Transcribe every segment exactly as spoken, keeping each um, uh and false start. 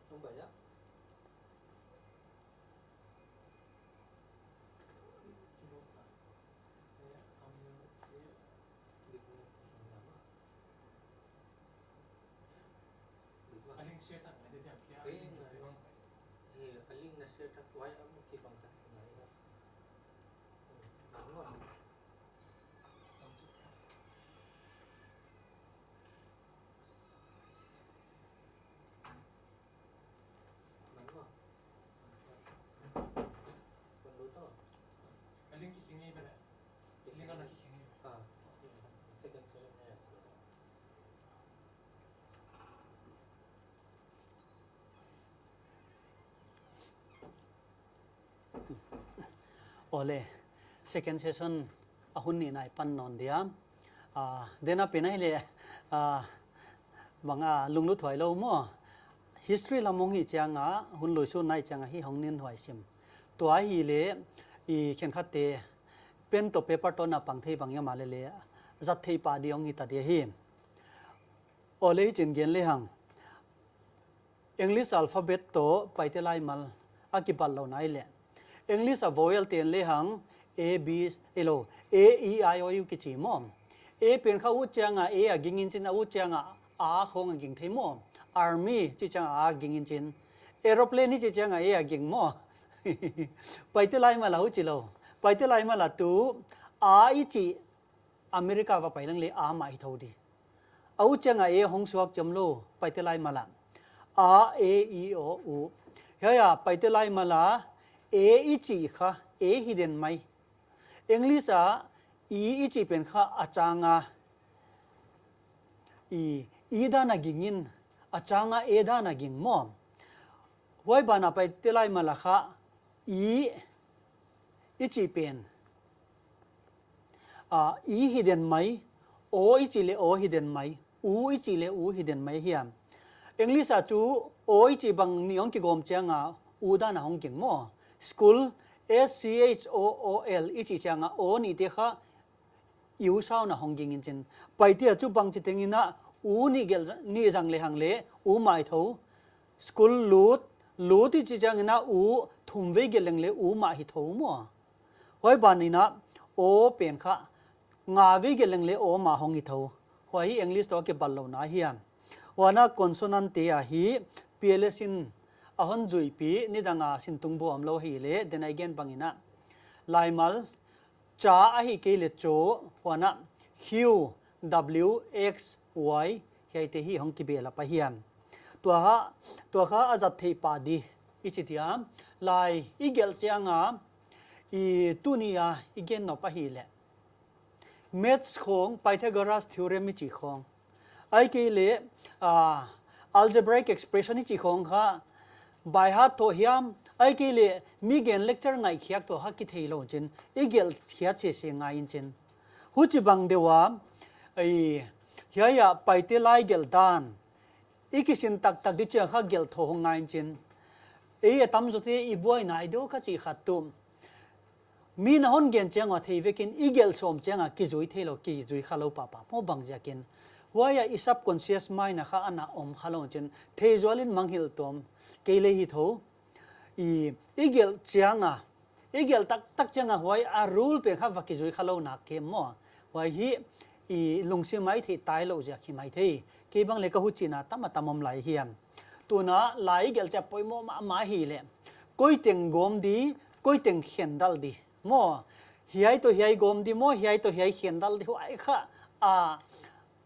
Ang ba ya? A link share tak ngai dia, dia, a link na share tak tuai am ki bang sak ngai na. Ang ba? Awle, second session a hun nihna i pan nawn dia. Ah, dena pen ahihleh, ah, bang a lunglut huai lou maw. History lam hong hih chiang a, hun lui sung nai chiang a hi hong nin huai sim. Tua ahihleh, i khenkhatte pen toh paper toh na pang thei bang hiam a leh leh, zat theih pah di hong hita di hi. Awle, hichi'n gen lehang. English alphabet toh Paite laimal a kibatlouhna ahihleh, English a vowel te'n lehang A, B, hello, A, E, I, O, U kichi maw. A pen kha ut chiang a A a ging in chin, a ut chiang a A khong a ging thei maw. Army chi chiang a A ging in chin. Aeroplane chi chiang a A a ging maw. Paite laimal a huchi lou. Paite laimal a tu A i chih America va pai leng leh A mah hi thou di. A ut chiang a A hong suak chiam lou, Paite laimal a. A, E, I, O, U. Hiai a, Paite laimal a, A i chih kha, A hi den mai. English a, E i chih pen kha a chang a, I, I dan a ging in, a chang a A dan a ging maw. Huai ban a Paite laimal a kha, I, i chih pen. Ah, I hi den mai, O i chih leh O hi den mai, U i chih leh U hi den mai hiam. English a chu O i chih bang nih hong kigawm chiang a, U dan a hong ging maw. School, S C H O O L i chih chiang a, O nihte kha U sound a hong ging in chin. Paite a chu bangchi teng in a, U nih gelh, nih zang lehang leh, U mah hi thou. School lut, lut i chih chiang in a, U thum vei gelh leng leh, U mah hi thou maw. Huai ban in a, O pen kha, nga vei gelh leng leh O mah hong hi thou. Huai hi English toh kibatlouhna hiam. Huan a consonant te ahi, P L S in a hon zuihpih, nidang a sin tung bua omlou hileh, dena i gen bang in a. Laimal, cha ahihkeileh cho, huan a Q, W, X, Y, hiaite hi hong kibelap ahi a. Tua kha, tua kha a zat theih pah di, i chi dia. Lai, i gelh chiang a, i tuni a, i gen nop ahihleh. Maths khong, Pythagoras theorem i chih khong. Ahihkeileh, ah, algebraic expression i chih khong kha, by heart toh hiam, ahihkeileh, mi gen lecture ngaihkhiak toh kha kithei lou chin, i gelh khiat sese ngai in chin. Huchibang deuh a, ei, hiai a Paite lai gelh dan, i kisin taktak di chiang kha gelh thou hong ngai in chin. Ei, a tamzawte i buaina i deuh kha chih khat tu. Mi na hon gen chiang a thei vekin i gelh sawm chiang a kizui theilou, kizui khalou pahpah maw bangziakin. Huai a i subconscious mind a kha ana om khalou chin. Thei zual in mangngilh tuam. Kei leh hi thou. I, i gelh chiang a, i gelh taktak chiang a huai a rule pen kha va kizui khalou nak kem maw. Huai hi, i lungsim a i theih tailou ziak hi maithei. Kei bang leh ka huchihna tam a tam om lai hiam. Tuna lai i gelh chiang poimoh mahmah hileh. Koi teng gawm di, koi teng khendal di. Maw, hiai toh hiai gawm di maw, hiai toh hiai khendal di huai kha, a,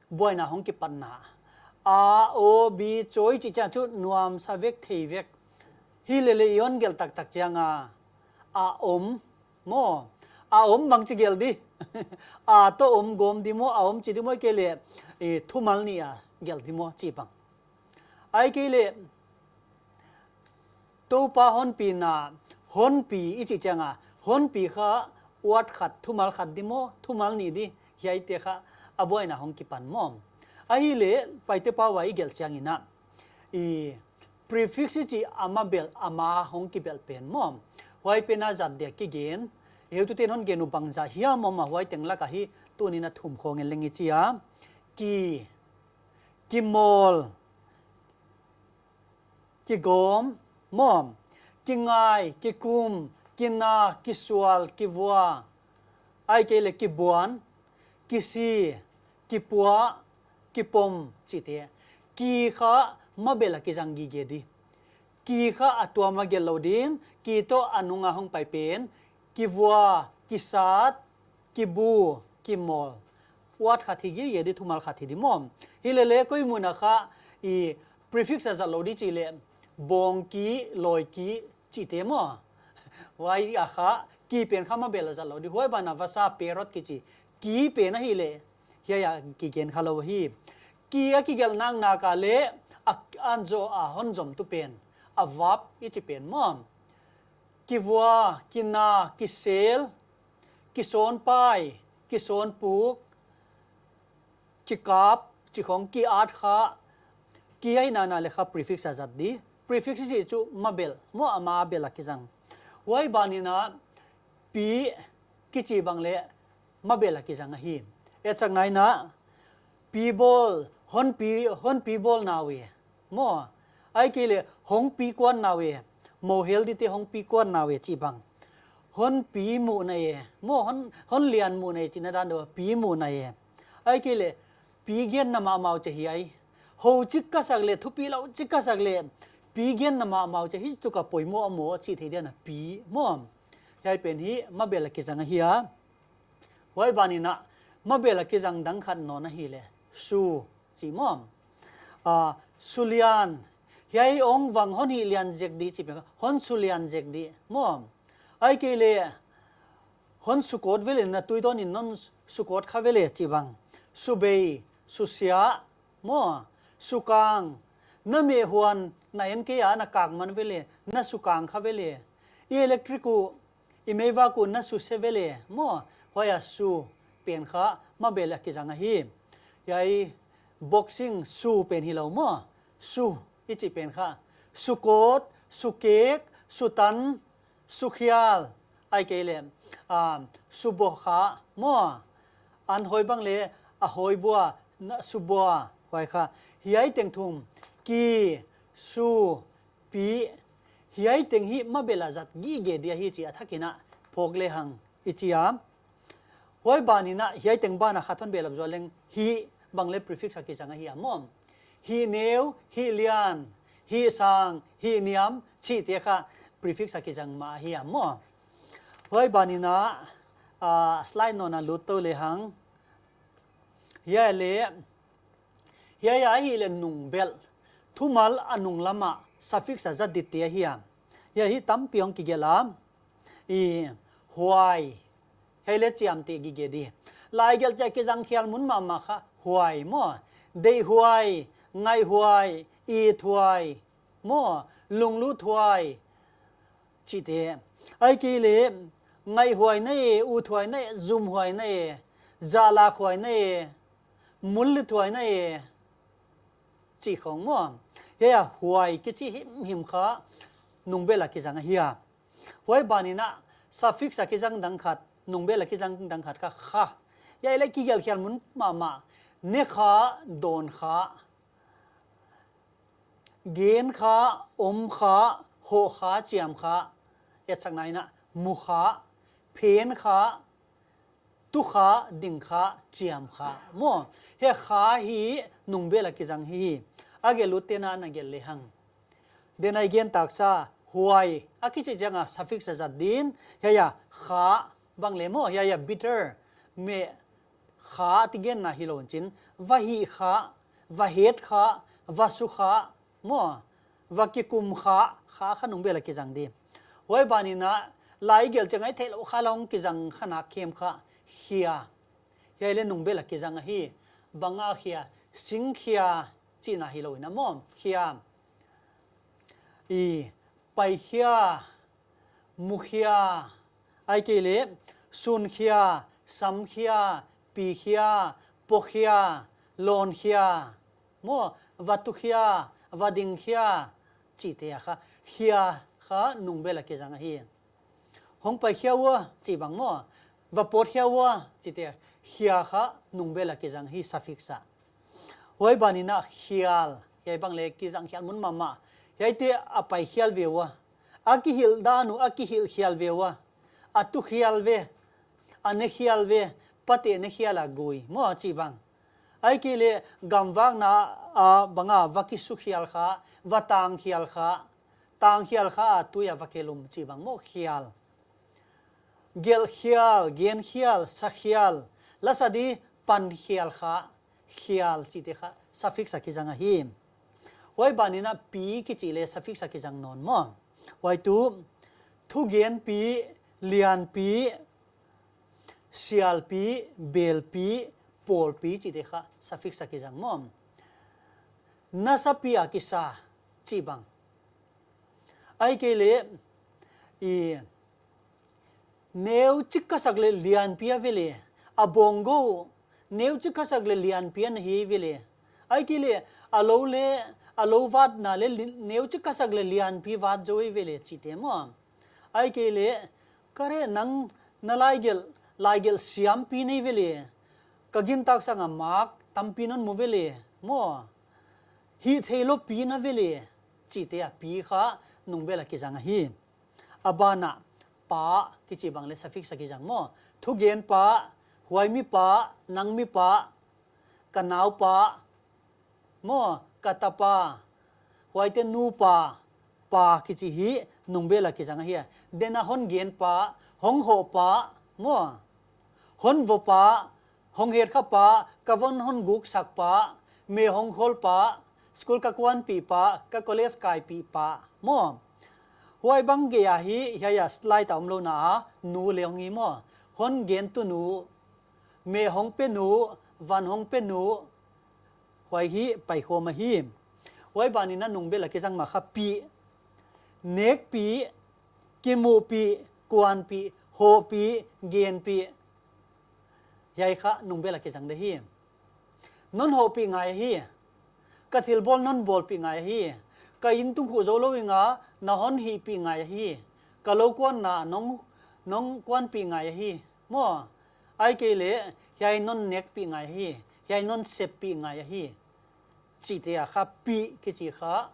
buaina hong kipatna. A, O, B, choi chih chiang chu nuamsa vek thei vek. Hilele i hon gelh taktak chiang a, a om, maw. A om bangchi gelh di. A toh om gawm di maw, a om chi di maw, ahihkeileh, e, thumal nih a gelh di maw, chih bang. Ahihkeileh, Toupa honpina, honpi i chih chiang a, honpi kha word khat, thumal khat di maw, thumal nih di, hiaite kha a buaina hong kipan maw. Ahihleh, Paite pau a i gelh chiang in a, i prefix i chih ama belh, ama hong kibelh pen maw. Huai pen a zat dia kigen, heutute'n hon gen uh bangzah hiam om a huai teng lak a hi tuni'n a thum khong en leng i chi a. Ki, kimawl, kigawm, maw, kingai, kikum, kina, kisual, kivua, ahihkeileh kibuan, kisi, kipua, kipom chihte. Ki kha mabel a kizang gige di. Ki kha a tuam a gelh lou din, ki toh a nung a hong pai pen, kivua, kisat, kibu, kimawl. Word khat hi gige di, thumal khat hi di maw. Hilele koi mun a kha i prefix a zat lou di chih leh, bawng ki, lawi ki chihte maw. Huai a kha, ki pen kha mabel a zat lou di. Huai ban a vasa, parrot kichi. Ki pen ahihleh, hiai a kigen kha lou hi. Ki a kigelh naknak a leh, a, a zou a hon zomtu pen, a verb i chih pen maw. Kivua, kina, kisel, kisawn pai, kisawn puk, kikap, chih khong, ki-at kha, ki ahihna leh kha prefix a zat di. Prefix i chih chu mabel, maw, a mabel a kizang. Huai ban in a, pi kichi bang leh mabel a kizang ahi. Etsakna in a, pi bawl, hon pi, hon pi bawl na uh e. Maw, ahihkeileh hong pi kuan na uh e. Mou hel dite hong pi kuan na uh e chih bang. Hon pi muh na e. Maw, hon, hon lian muh na e chihna dan deuh a, pi muh na e. Ahihkeileh pi genna mahmah uh chih hiai. Hou chik ka sak leh, thupi lou chik ka sak leh, pi genna mahmah uh chih hi tu ka poimoh a maw chih theih di'n a pi maw. Hiai pen hi mabel a kizang ahi a. Huai ban in a, mabel a kizang dang khat nawn ahihleh, su chih maw. A, su lian, hiai hong vang hon hih lian zek di chih pen, hon su lian zek di maw. Ahihkeileh, hon sukawt vele, na tui dawn in non sukawt kha vele chih bang. Su bei, su sia, maw, su kang, na meh huan na en kei a na kak man vele, na su kang kha vele. I electric uh, i meivak uh na su se vele, maw, huai a su pen kha mabel a kizang ahi. Hiai boxing su pen hilou maw, su i chih pen kha. Sukawt, sukek, sutan, sukhial, ahihkeileh, um, subaw kha, maw, an hawi bang leh, a hawi bua, na, subaw, huai kha. Hiai teng thum, ki, su, pi, hiai teng hi mabel a zat gige di ahi chih a thak in a phawk lehang i chi a. Huai ban in a, hiai teng ban a khat hon belap zual leng, hih bang leh prefix a kizang ahi a maw. Hih neu, hih lian, hih sang, hih niam, chihte kha prefix a kizang mah ahi a maw. Huai ban in a, a, slide nawn a lut tou lehang. Hiai leh, hiai ahihleh nungbelh. Thumal a nung lam a suffix a zat dite ahi a. Hiai hi tampi hong kigelh a. I, huai. Hiai leh chiamteh gige di. Lai gelh chiang a kizang khial mun mahmah kha huai maw. Deihhuai, ngaihhuai, ithuai, maw, lunglut huai chihte. Ahihkeileh, ngaihhuai na e, uthuai na e, zumhuai na e, zahlakhuai na e, mullut huai na e, chih khong maw. Hiai a huai kichi himhim kha nungbelh a kizang ahi a. Huai ban in a suffix a kizang dang khat, nungbelh a kizang dang khat kha kha. Hiai leh kigelh khial mun mahmah, ne kha, dawn kha, gen kha, om kha, hoh kha, chiam kha, etsakna in a, mu kha, phen kha, tu kha, ding kha, chiam kha. Maw, hiai kha hi nungbelh a kizang hi. A gelh lut te'n a na gelh lehang. Denai gen taksa, huai, a kichi chiang a suffix a zat din, hiai a kha bang leh maw, hiai a bitter, meh kha ti genna hilou chin, va hih kha, va het kha, va su kha, maw, va kikum kha, kha kha nungbelh a kizang di. Huai ban in a, lai gelh chiang a i theihlouh kha la hong kizang kha nak khem kha, khia. Hiai leh nungbelh a kizang ahi, bang a khia, sing khia, chihna hilou in a maw, khia. I, pai khia, mu khia, ahihkeileh, sun khia, sam khia, pi khia, paw khia, lawn khia, maw, va tu khia, va ding khia, chihte a kha, khia kha nungbelh a kizang ahi. Hong pai khia ua, chih bang maw, va pawt khia ua, chihte a, khia kha nungbelh a kizang hi suffix a. Huai ban in a khial, hiai bang leh kizang khial mun mahmah, Hiaite a pai khial ve ua, a kihilh dan uh a kihilh khial ve ua, a tu khial ve, a ne khial ve, pate ne khial a gui maw chih bang. Ahihkeileh gamvakna a bang a va kisu khial kha, va tang khial kha, tang khial kha a tui a va kelum chih bang maw khial. Gelh khial, gen khial, sa khial, la sa di pan khial kha, khial chihte kha suffix a kizang ahi. Huai ban in a pi kichi leh suffix a kizang nawn maw. Huai tuh thugenpi, lianpi, sialpi, belpi, pawlpi chihte kha suffix a kizang maw. Nasapi a kisa chih bang. Ahihkeileh, i, neuchik ka sak leh lianpi a ve leh, a bawng gou, neuchik ka sak leh lianpi a na hi ve leh. Ahihkeileh, a lou leh, a lou vatna leh li-, neuchik ka sak leh lianpi vat zou ve leh chihte maw. Ahihkeileh, ka re nang na laigelh, laigelh siampi na hi ve leh, ka gintak sang a mak tampi non mu ve leh maw. Hihtheilou pi na ve leh, chihte a pi kha nungbel a kizang ahi. A ban a pa kichi bang leh suffix a kizang maw. Thugenpa, huai mipa, nang mipa, ka naupa, maw, ka tapa, huaite nupa, pa kichi hi nungbel a kizang ahi. Dena hon genpa, hong hohpa, maw, hon vopa, hong hetkhapa, ka von hon guksakpa, me hong kholpa, school ka kuanpihpa, ka college kaipihpa, maw. Huai bang gei a hi, hiai a slide a omlou na a, nu leh hong hi maw. Hon gentu nu, me hong pe nu, van hong pe nu, huai hi paikhawm ahi. Huai ban in a nungbel a kizang mah kha pi, nekpi, kimuhpi, kuanpi, hohpi, genpi. Hiai kha nungbel a kizang de hi. Non hohpih ngai ahi. Ka thilbawl non bawlpih ngai ahi. Ka in tung khuh zou lou ing a, na hon hihpih ngai ahi. Ka lou kuanna nong, nong kuanpih ngai ahi. Maw, ahihkeileh, hiai non nekpih ngai ahi. Hiai non seppih ngai ahi. Chihte a kha pi kichi kha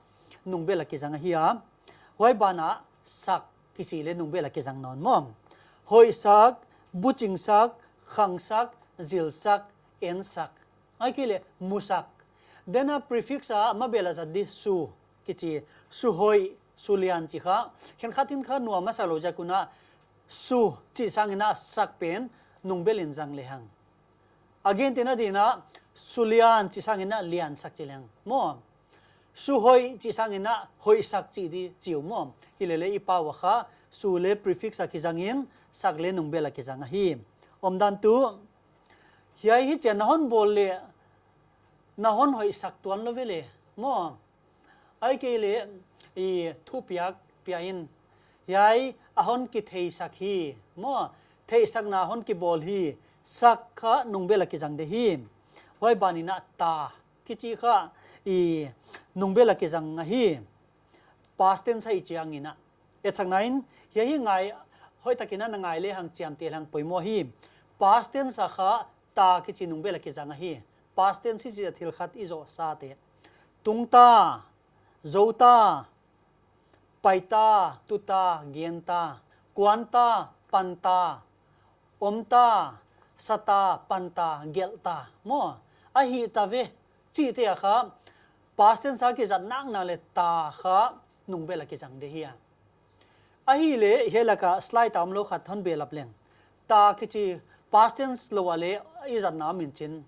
nungbel a kizang ahi a. Huai ban a sak kichi leh nungbel a kizang nawn maw. Hoihsak, buchingsak, khangsak, zilsak, ensak. Ahihkeileh musak. Dena prefix a mabel a zat di su kichi, su hoih, su lian chi kha. Khenkhat in kha nuam a sa lou ziak un a su chih sang in a sak pen nungbel in zang lehang. A gentehna din a, su lian chih sang in a liansak chi leng maw. Su hoih chih sang in a hoihsak chi di chi uh maw. Hilele i pau a kha, su leh prefix a kizang in, sak leh nungbel a kizang ahi. Omdan tuh, hiai hichi a na hon bawl leh, na hon hoihsak tuan lou ve leh maw. Ahihkeileh, i thupiak pia in. Hiai a hon kitheisak hi. Maw, theihsakna hon kibawl hi. Sak kha nungbel a kizang de hi. Huai ban in a ta kichi kha i nungbel a kizang ahi. Past tense a i chiang in a. Etsakna in, hiai hi ngai, hoihtak in a na ngai lehang chiamteh lehang poimoh hi. Past tense a kha ta kichi nungbel a kizang ahi. Past tense hi chi a thil khat i zoh sa te. Tung ta, zou ta, pai ta, tu ta, gen ta, kuan ta, pan ta, om ta, sa ta, pan ta, gelh ta. Maw, a hih ta ve. Chihte a kha, past tense a kizat naknak leh ta kha nungbel a kizang de hi a. Ahihleh, hiai lak a slide a omlou khat hon behlap leng. Ta kichi past tense lou a leh i zatna om in chin.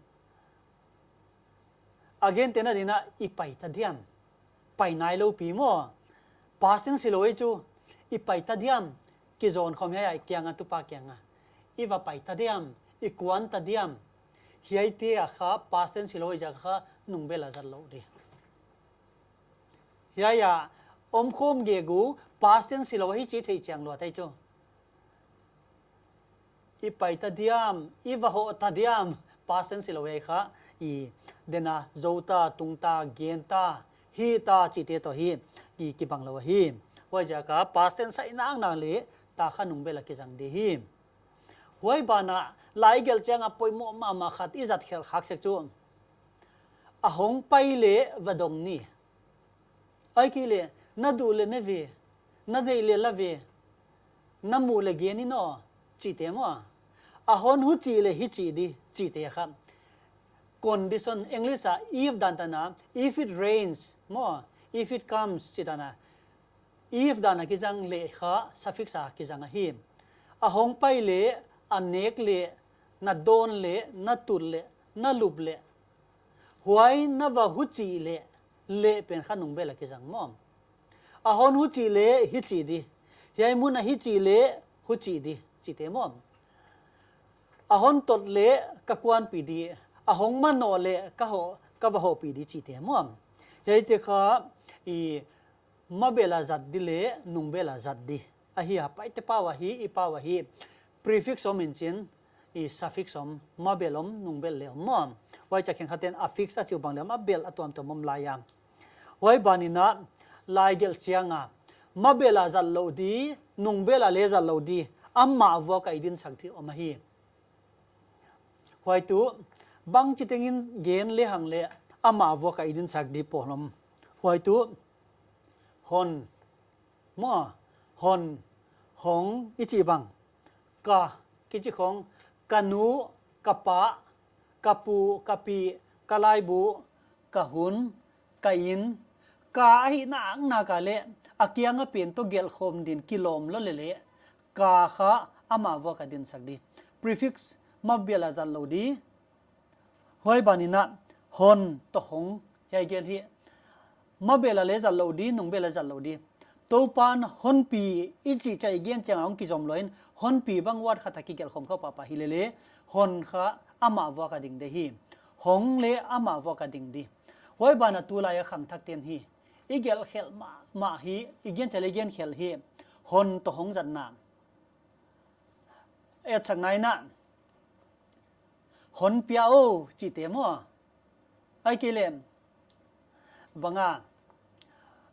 A gentehna din a i pai ta diam. Pai nailou pi maw. Past tense hilou ei chu. I pai ta diam. Kizon khawm hiai a i kiang a tupa kiang a. I va pai ta diam. I kuan ta diam. Hiaite a kha past tense hilou ei ziak a kha nungbel a zat lou di. Hiai a omkhawm gegu past tense hilou hi chi thei chiang lua thei chu. I pai ta diam, i va hoh ta diam, past tense hilou ei kha, i dena zou ta, tung ta, gen ta, hih ta, chihte toh hi, i kibang lou hi. Huaiziak a past tense a i naknak leh, ta kha nungbel a kizang di hi. Huai ban a, lai gelh chiang a poimoh mahmah khat i zat khelh khak sek chu. A hong pai leh va dong ni. Ahihkeileh, Na duh leh ne ve, na deih leh la ve, na muh leh gen in aw, chihte maw. A hon huchi leh hichi di, chihte kha condition, English a if dan tan a, if it rains, maw, if it comes, chih dan a. If dan a kizang leh kha suffix a kizang ahi. A hong pai leh, a nek leh, na dawn leh, na tut leh, na lup leh, huai na va huchi leh, leh pen kha nungbel a kizang maw. A hon huchi leh hichi di. Hiai mun a hichi leh huchi di, chihte maw. A hon tot leh ka kuanpih di. A hong manoh leh ka hoh, ka va hohpih di, chihte maw. Hiaite kha i mabel a zat di leh nungbel a zat di ahi a, Paite pau ahi, i pau ahi. Prefix om in chin, i suffix om, mabel om, nungbel leh om maw. Huai chia khenkhatten affix a chih uh bang leh om, a bel a tuamtuam om lai a. Huai ban in a, lai gelh chiang a, mabel a zat lou di, nungbel a leh zat lou di, amah vuak a i dinsak di om ahi. Huai tuh, bangchi tengin gen lehang leh, amah vuak a i dinsak di pawl om. Huai tuh, hon, maw, hon, hong, i chih bang. Ka, kichi khong, ka nu, ka pa, ka pu, ka pi, ka laibu, ka hun, ka inn, ka ahih naknak a leh, a kiang a pen toh gelh khawm din kilawm lou leh leh, ka kha amah vuak a dinsak di. Prefix, mabel a zat lou di. Huai ban in a, hon toh hong, hiai gel hi. Mabel a leh zat lou di, nungbel a zat lou di. Toupan honpi i chih chia i gen chiang a hong kizom lou in, honpi bang word khat a kigelh khawm khawm pahpah hi leh leh, hon kha amah vuak a ding di hi. Hong leh amah vuak a ding di. Huai ban a tulai a khangthakten hi. I gelh khelh mahmah hi, i gen chia leh gen khelh hi. Hon toh hong zatna. Etsakna in a, hon pia aw, chihte maw. Ahihkeileh, bang a,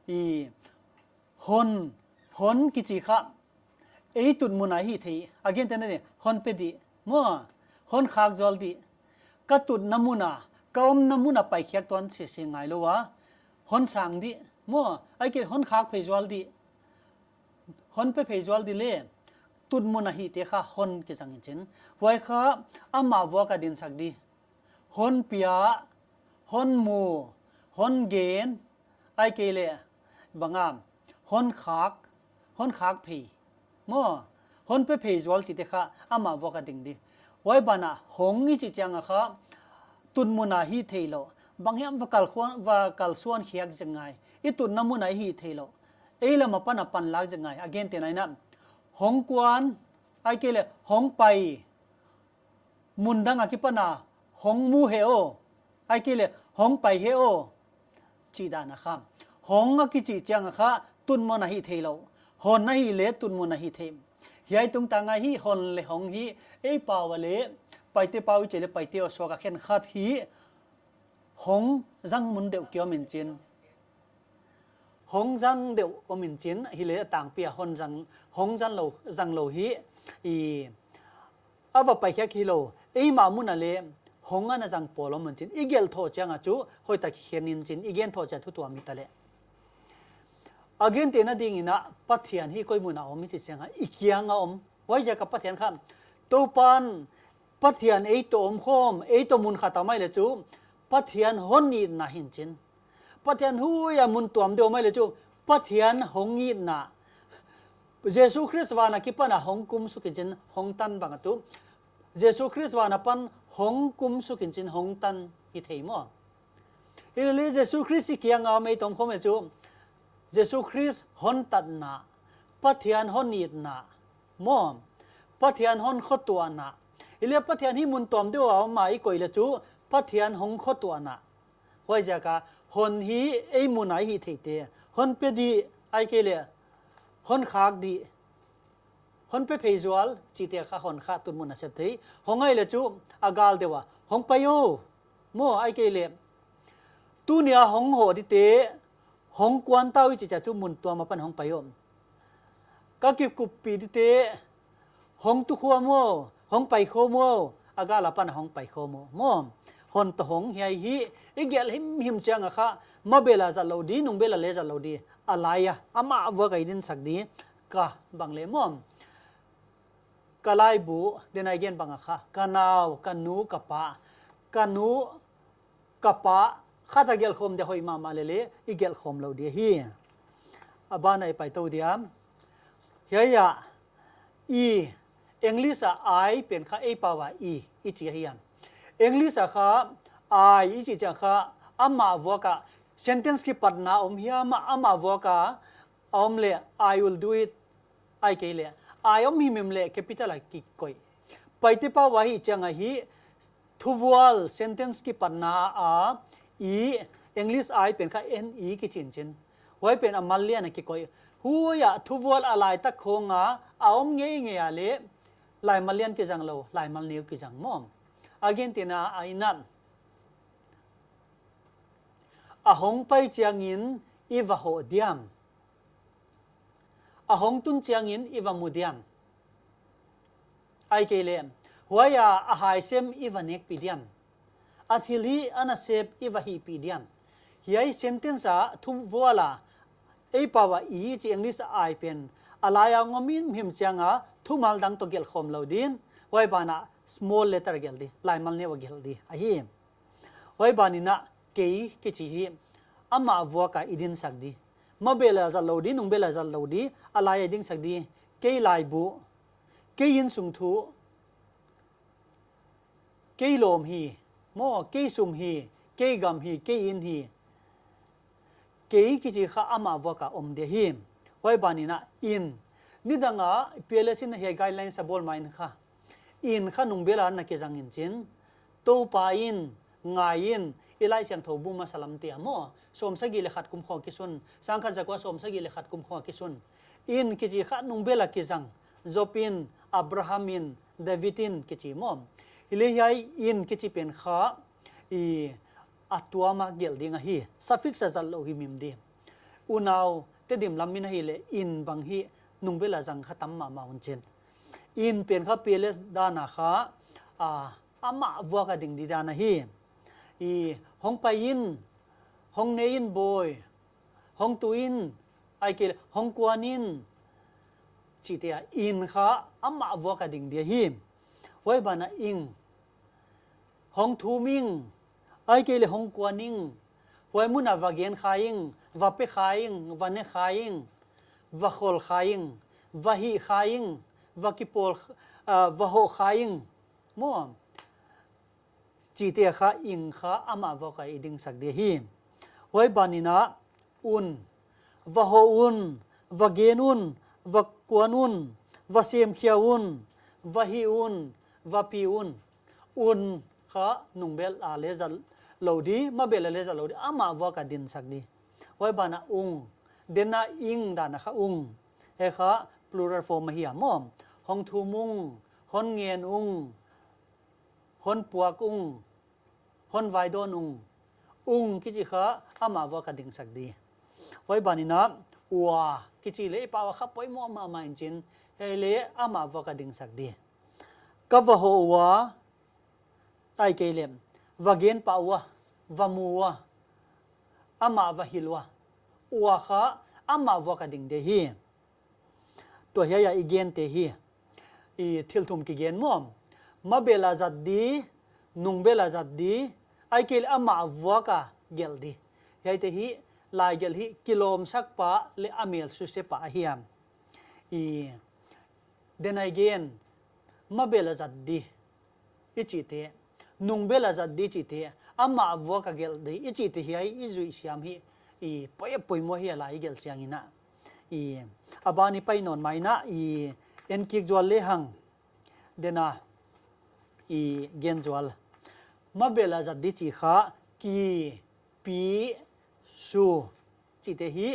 i, hon, hon kichi kha, ei tut mun a hih theih. A gente na di, hon pe di, maw, hon khak zual di. Ka tutna mun a, ka omna mun a paikhiak tuan sese ngai lou a, hon sang di, maw, ahihkeileh hon khak phei zual di. Hon pe phei zual di leh, tut mun a hihte kha hon kizang in chin. Huai kha amah vuak a dinsak di. Hon pia, hon mu, hon gen, ahihkeileh, bang a, hon khak, hon khak phei. Maw, hon pe phei zual chihte kha amah vuak a ding di. Huai ban a hong i chih chiang a kha, tut mun a hih theilou. Banghiam va kal khuan, va kalsuan khiak zek ngai. I tutna mun a hih theilou. Ei lam apan a panlak zek ngai. A gente na in a, hong kuan, ahihkeileh, hong pai. Mun dang a kipan a, hong mu he aw. Ahihkeileh, hong pai he aw. Chih dan a kha. Hong a kichih chiang a kha, tut mun a hih theilou. Hon a hih leh, tut mun a hih thei. Hiai tungtang a hi, hon leh hong hi, ei pau a leh, Paite pau i chih leh Paite aw suak a khenkhat hi, hong zang mun deuh ki om in chin. Hong zang deuh om in chin, hileh a tangpi a hon zang, hong zang lou, zang lou hi, i, a va paikhiak hilou, eimah mun a leh, hong ana zang pawl om in chin, i gelh thoh chiang a chu, hoihtak khen in chin, i gen thoh chiang thu tuam i ta leh. A gentehna ding in a, Pathian hi koi mun a om i chih chiang a, i kiang a om. Huaiziak a Pathian kha, Toupan, Pathian ei toh om khawm, ei toh mun khat a om ahih leh chu, Pathian hon itna hi in chin. Pathian huai a mun tuam deuh om ahih leh chu, Pathian hong itna. Jesu Khrist van a kipan a hong kum suk in chin, hong tan bang a tuh. Jesu Khrist van apan hong kum suk in chin, hong tan hi thei maw. Hileh Jesu Khrist i kiang a om ei toh om khawm e chu, Jesu Khrist hon tatna, Pathian hon itna, maw, Pathian hon khotuahna. Hileh Pathian hi mun tuam deuh a om a i koih leh chu, Pathian hong khotuahna. Huaiziak a, hon hi ei mun a i hih theihte, hon pe di, ahihkeileh, hon khak di. Hon pe phei zual, chihte kha hon kha tut mun a sep thei. Hong ahih leh chu, a gal deuh a, hong pai aw. Maw, ahihkeileh, tuni a hong hoh dite, hong kuan ta uh i chih chiang chu mun tuam apan hong pai aw. Ka kikuppih dite, hong tu khawm aw, hong pai khawm aw, a gal apan hong pai khawm aw. Maw, Hon toh hong hiai hi i gelh himhim chiang a kha, mabel a zat lou di, nungbel a leh zat lou di. A lai a, amah vuak a i dinsak di. Ka bang leh maw. Ka laibu, den a i gen bang a kha. Ka nau, ka nu, ka pa. Ka nu, ka pa, khat a gelh khawm di hoih mahmah leh leh, i gelh khawm lou di hi. A ban a i pai tou dia. Hiai a, i, English a I pen kha ei pau a i, i chi ahi a. English a kha, I, i chih chiang kha, amah vuak a, sentence kipatna om hiam a, amah vuak a, a om leh, "I will do it." Ahihkeileh, I om himhim leh capital a kikoih. Paite pau a hih chiang a hi, thuvual sentence kipatna a, i, English I pen kha N E kichi in chin. Huai pen a mal lian a kikoih. Huai a thuvual a laitak khong a, a om ngeingei a leh, laimal lian kizang lou, laimal neu kizang maw. A gentehna a inat. A hong pai chiangin i va hoh diam. A hong tun chiangin i va mu diam. Ahihkeileh, huai a a haisem i va nekpih diam. A thilhih a nasep i va hihpih diam. Hiai sentence a thuvual a, ei pau a i chi English a I pen. A lai a ngawm himhim chiang a thumal dang toh gelh khawm lou din. Huai ban a small letter gelh di, laimal neu a gelh di. Ahi. Huai ban in a kei kichi hi, amah vuak a i dinsak di. Mabel a zat lou di, nungbel a zat lou di, a lai a i dinsak di. Kei laibu, kei innsung thu, kei lawm hi, maw, kei sum hi, kei gam hi, kei inn hi. Kei kichi kha amah vuak a om di hi. Huai ban in a in. Nidang a P L S in hiai guidelines a bawl ma in kha. In kha nungbel a na kizang in chin. Toupa in, ngai in, i Laisiangthou bu masa lam te a maw. Sawmsagih leh khat kum khong kisun. Sangkhat zakua sawmsagih leh khat kum khong kisun. In kichi kha nungbel a kizang. Job in, Abraham in, David in kichi maw. Hileh hiai in kichi pen kha, i, a tuam a gelh ding ahi. Suffix a zat lou himhim di. Unau, Tedim lam in ahihleh in bang hi nungbel a zang kha tam mahmah un chin. In pen kha P L S dan a kha, a, amah vuak a ding di dan ahi. I, hong pai in, hong ne in bawi, hong tu in, ahihkeileh, hong kuan in, chihte a in kha amah vuak a ding di ahi. Huai ban a ing. Hong thum ing, ahihkeileh hong kuan ing. Huai mun a va gen kha ing, va pe kha ing, va ne kha ing, va khol kha ing, va hih kha ing, va kipawl, ah, va hoh kha ing. Maw. Chihte kha ing kha amah vuak a i dinsak di hi. Huai ban in a un, va hoh un, va gen un, va kuan un, va semkhia un, va hih un, va pi un. Un kha nungbel a leh zat lou di, mabel a leh zat lou di, amah vuak a dinsak di. Huai ban a ung, den a ing dan a kha ung. Hiai kha plural form ahi a maw. Hong thum ung, hon ngen ung, hon puak ung, hon vaidawn ung. Ung kichi kha amah vuak a dinsak di. Huai ban in a ua kichi leh i pau a kha poimoh mahmah in chin. Hiai leh amah vuak a dinsak di. Ka va hoh ua, ahihkeileh, va gen pah ua, va mu ua, amah va hilh ua. Ua kha amah vuak a ding di hi. Tua hiai a i gente hi. I thil thum kigen maw. Mabel a zat di, nungbel a zat di, ahihkeileh amah vuak a gelh di. Hiaite hi, laigelh hi, kilawmsak pa leh a mel suse pa ahi a. I, den a i gen, mabel a zat di. I chihte, nungbel a zat di chihte, amah vuak a gelh di, i chihte hiai i zuih siam hi, i poi a poimoh hi a lai i gelh chiang in a. I, a ban i pai nawn mai in a, i en kik zual lehang, den a, i gen zual. Mabel a zat di chih kha, ki, pi, su, chihte hi,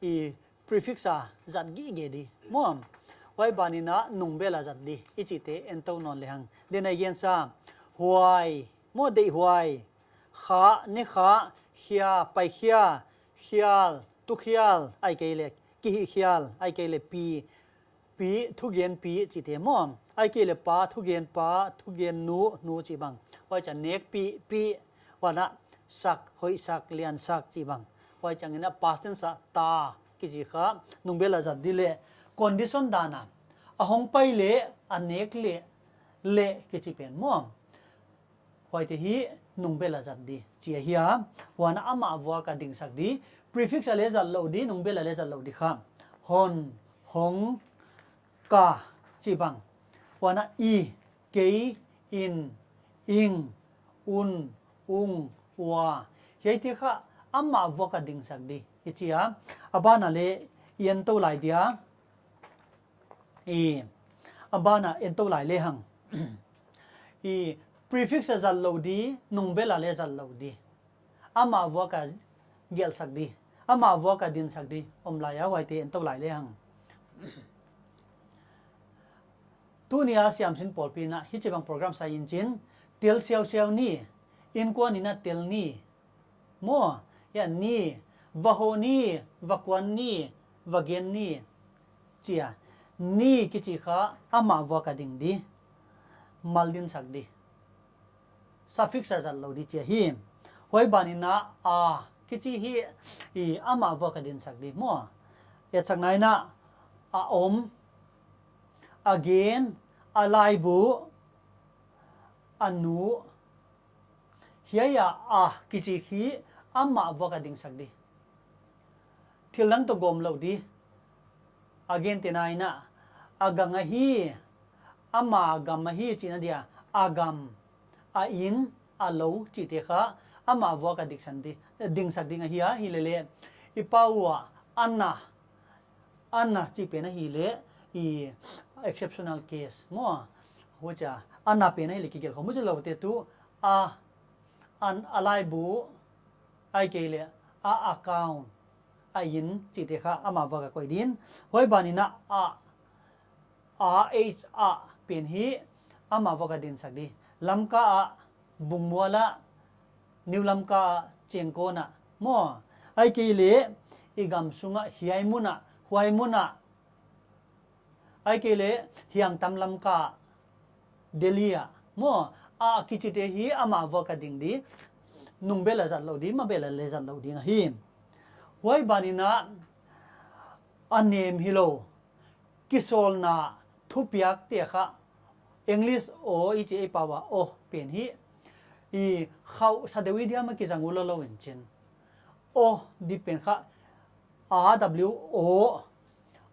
i prefix a zat gige di. Maw, huai ban in a nungbel a zat di, i chihte en tou nawn lehang. Den a i gen sa, huai, maw deihhuai, kha, nekha, khia, paikhia, khial, tukhial, ahihkeileh, kihihkhial, ahihkeileh, pi, pi, thugen pi chihte maw. Ahihkeileh pa, thugen pa, thugen nu, nu chih bang. Huai chiang nekpi, pi, huan a sak, hoihsak, liansak chih bang. Huai chiangin a past tense a ta kichi kha nungbel a zat di leh condition dan a, a hong pai leh, a nek leh, leh kichi pen maw. Huaite hi nungbel a zat di chi ahi a. Huan a amah vuak a dingsak di. Prefix a leh zat lou di, nungbel a leh zat lou di kha. Hon, hong, ka chih bang. Huan a i, kei, in, ing, un, ung, ua. Hiaite kha amah vuak a dingsak di i chi a. A ban a leh i en tou lai dia. I, a ban a en tou lai lehang. I, prefix a zat lou di, nungbel a leh zat lou di. Amah vuak a gelhsak di. Amah vuak a dingsak di. Om lai a, huaite en tou lai lehang. Tuni a Siamsin Pawlpi in a hichibang program sai in chin, tel siausiau ni, innkuan in a tel ni. Maw, hiai ni, va hoh ni, va kuan ni, va gen ni. Chi a, ni kichi kha amah vuak a ding di. Mal dingsak di. Suffix a zat lou di chi ahi. Huai ban in a, a kichi hi, i amah vuak a dingsak di maw. Etsakna in a, a om, a gen, a laibu, a nu. Hiai a, a kichi hi amah vuak a dingsak di. Thil dang toh gawm lou di. A gentehna in a, a gang ahi, ama gam ahi chihna dia, a gam, a inn, a lou chihte kha amah vuak a dingsak di, dingsak ding ahi a, hilele i pau a, ana, ana chih pen ahihleh, i exceptional case maw. Huchia, ana pen ahihleh kigelh khawm huchi lou te tu, a, an, a laibu, ahihkeileh, a account, a inn chihte kha amah vuak a koih din. Huai ban in a, a, a, H, a pen hi amah vuak a dingsak di. Lamka a, Bungmual a, New Lamka a, Chengkon a, maw. Ahihkeileh, i gam sung a, hiai mun a, huai mun a. Ahihkeileh, Hiangtam Lamka, Delhi a, maw. A kichite hi amah vuak a ding di. Nungbel a zat lou di, mabel a leh zat lou ding ahi. Huai ban in a, a nem hilou. Kisawlna thupiak te kha, English aw i chih ei pau a aw pen hi. I khauhsa deuh i diam a kizang ulou lou in chin. Aw di pen kha, A W aw,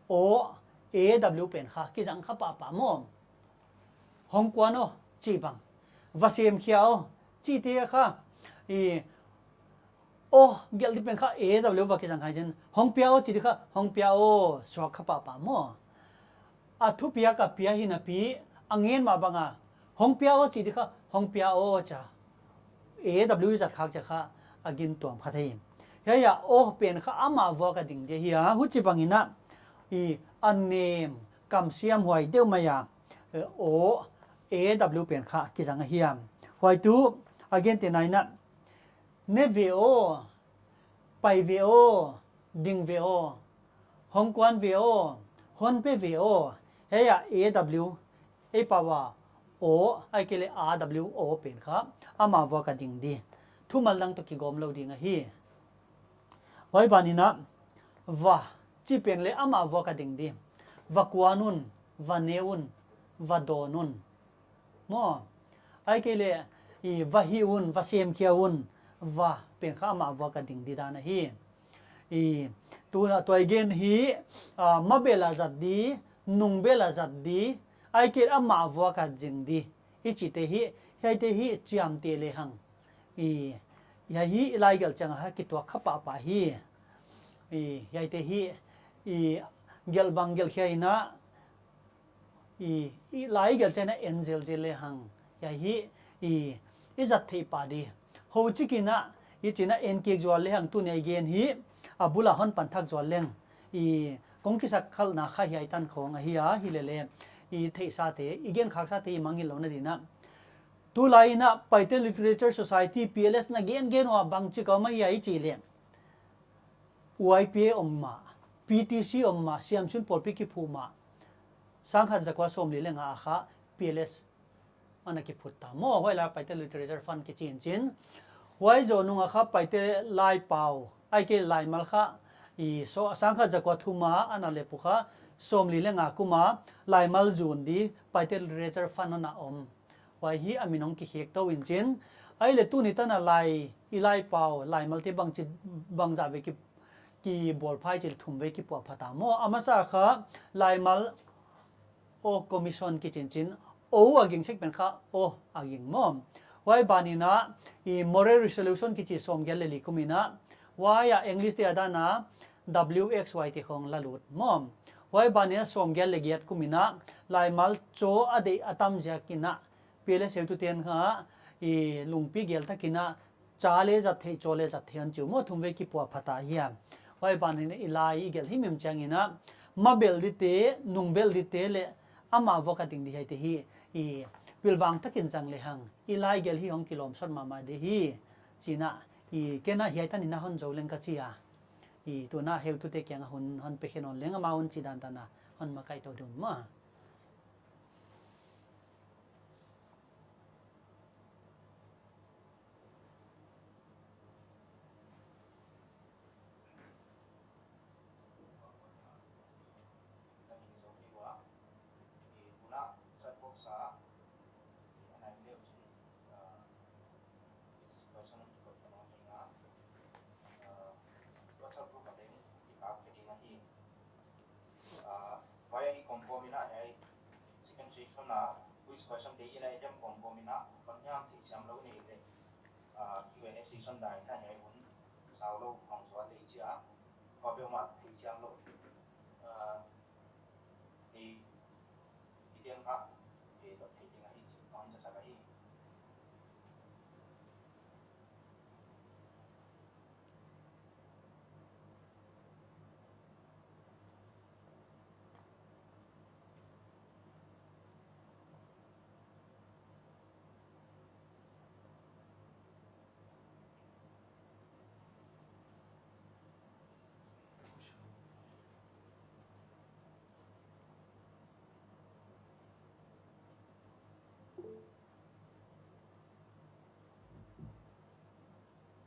aw, A W pen kha, kizang kha pahpah maw. Hong kuan aw, chih bang. Va sem khia aw, chihte kha. I, aw, gelh di pen kha A W va kizang kha in chin. Hong pia aw, chih di kha, hong pia aw, suak kha pahpah maw. A thupiak a pia hi napi, a ngen mah bang a. Hong pia aw, chih di kha, hong pia aw, cha. A W i zat khak chiang kha, a gin tuam kha thei. Hiai a, aw pen kha amah vuak a ding di ahi a, huchibang in a, i a nem, kamsiam huai deuh mai a, eh, aw, A W pen kha kizang ahi a. Huai tu, a gentehna in a, ne ve aw, pai ve aw, ding ve aw, hong kuan ve aw, hon pe ve aw, hiai a A W, ei pau a aw, ahihkeileh A W aw pen kha, amah vuak a ding di. Thumal dang toh kigawm lou ding ahi. Huai ban in a, va, chih pen leh amah vuak a ding di. Va kuan un, va ne un, va dawn un. Maw, ahihkeileh, i va hih un, va sem khia un, va pen kha amah vuak a ding di dan ahi. I, tu a, tua i gen hi, a, mabel a zat di, nungbel a zat di, ahihkeileh amah vuak a ding di. I chihte hi, hiaite hi chiamteh lehang. I, hiai hi i lai gelh chiang a kituak kha pahpah hi. I, hiaite hi, i gelh bang gelh khia in a, i, i lai gelh chiang a en zelzel lehang. Hiai hi, i, i zat theih pah di. Hou chik in a, i chin a en kik zual lehang tuni a i gen hi, a bul a hon pan thak zual leng. I, kong kisak khalhna kha hiai tan khawng ahi a, hilele, i theihsate, i gen khaksate i mangngilh louhna din a. Tulai in a Paite Literature Society, P L S na gen gen ua bangchi ka om ahia i chih leh. Y P A om mah, P T C om mah, Siamsin Pawlpi kiphuh mah. sangkhat zakua sawmli leh nga a kha P L S ana kiphut ta maw, huai lak Paite Literature Fund kichi in chin. Huai zoh nung a kha Paite Laipau, ahihkeileh Laimal kha, i so, sangkhat zakua thum a ana lep uh kha, sawmli leh nga kum a Laimal zun di Paite Literature Fund ana om. Huai hi a min hong kikhek tou in chin. Ahihleh tuni tan a Lai, i Laipau, Laimalte bangchi, bangzah vei ki, kibawl phai chih thum vei kipuahphat a maw. A masa kha Laimal Aw Commission kichi in chin, aw a ging sek pen kha aw a ging maw. Huai ban in a, i Moral Resolution kichi sawmgiat leh li kum in a, huai a English te a dan a W X Y te khong la lut maw. Huai ban in a sawmgiat leh giat kum in a, Laimal chaw a deih a tam ziak in a, P L S heutute'n kha, i lungpi gel tak in a, cha leh zat theih, chaw leh zat theih hon chi uh maw, thum vei kipuahphat a hi a. Huai ban in i Lai i gelh himhim chiang in a, ma belh dite, nung belh dite leh amah vok a ding di hiaite hi, i pilvang tak in zang lehang, i Lai gelh hi hong kilawm sawt mahmah di hi, chi in a, i ken a hiai tan in a hon zou leng ka chi a. I tuna heutute kiang a hun hon pe khe nawn leng amau hon chi dan tan a hon makaih tou ding uh maw. Ah, huai a i kawm kawm in a, hiai second section a quiz question te i la i dem kawm kawm in a, bang hiam theisiam lou nei leh, ah, Q and A session dan in a hiai hun sau lou hong zual leh chia, kua peuhmah theisiam lou, ah, i, i tiang kha, i dot thei ding ahi chih hong zasak ahi.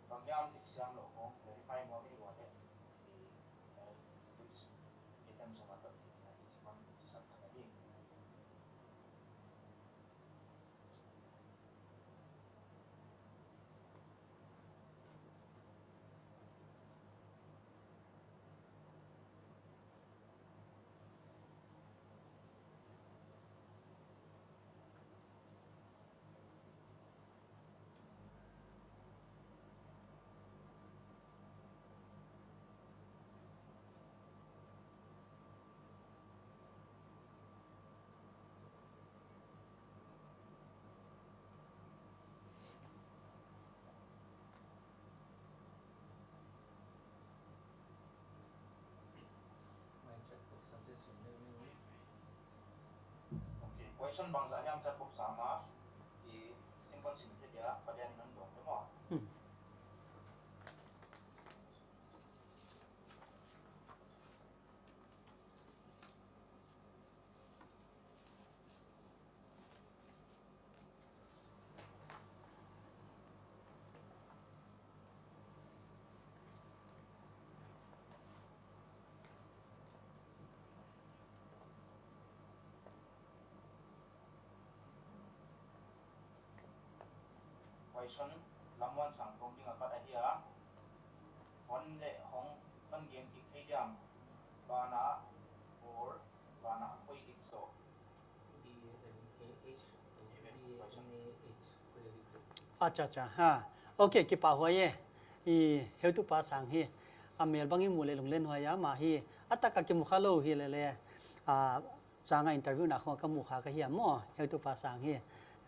Bang hiam theisiam lou khong clarify nuam i uat leh, i, eh, quiz item sung a dot thei ding ahi chih hon zasak kha ahi. Okay, question bangzah hiam chat box a om a, i simple simple dia, palian in hon dong ding maw. Hmm. Question lam one sang kawm ding a pat ahi a. Hon leh hong, hon gen kik thei diam. Banah or banah koi dik zaw. Acha, acha, ha. Okay, kipahhuai e. I heutupa sang hi. A mel bang i mu leh lunglen huai a, amah hi. A tak a kimu kha lou hi lele. A, chang a interview na khong ka mu kha ka hi a maw. Heutupa sang hi.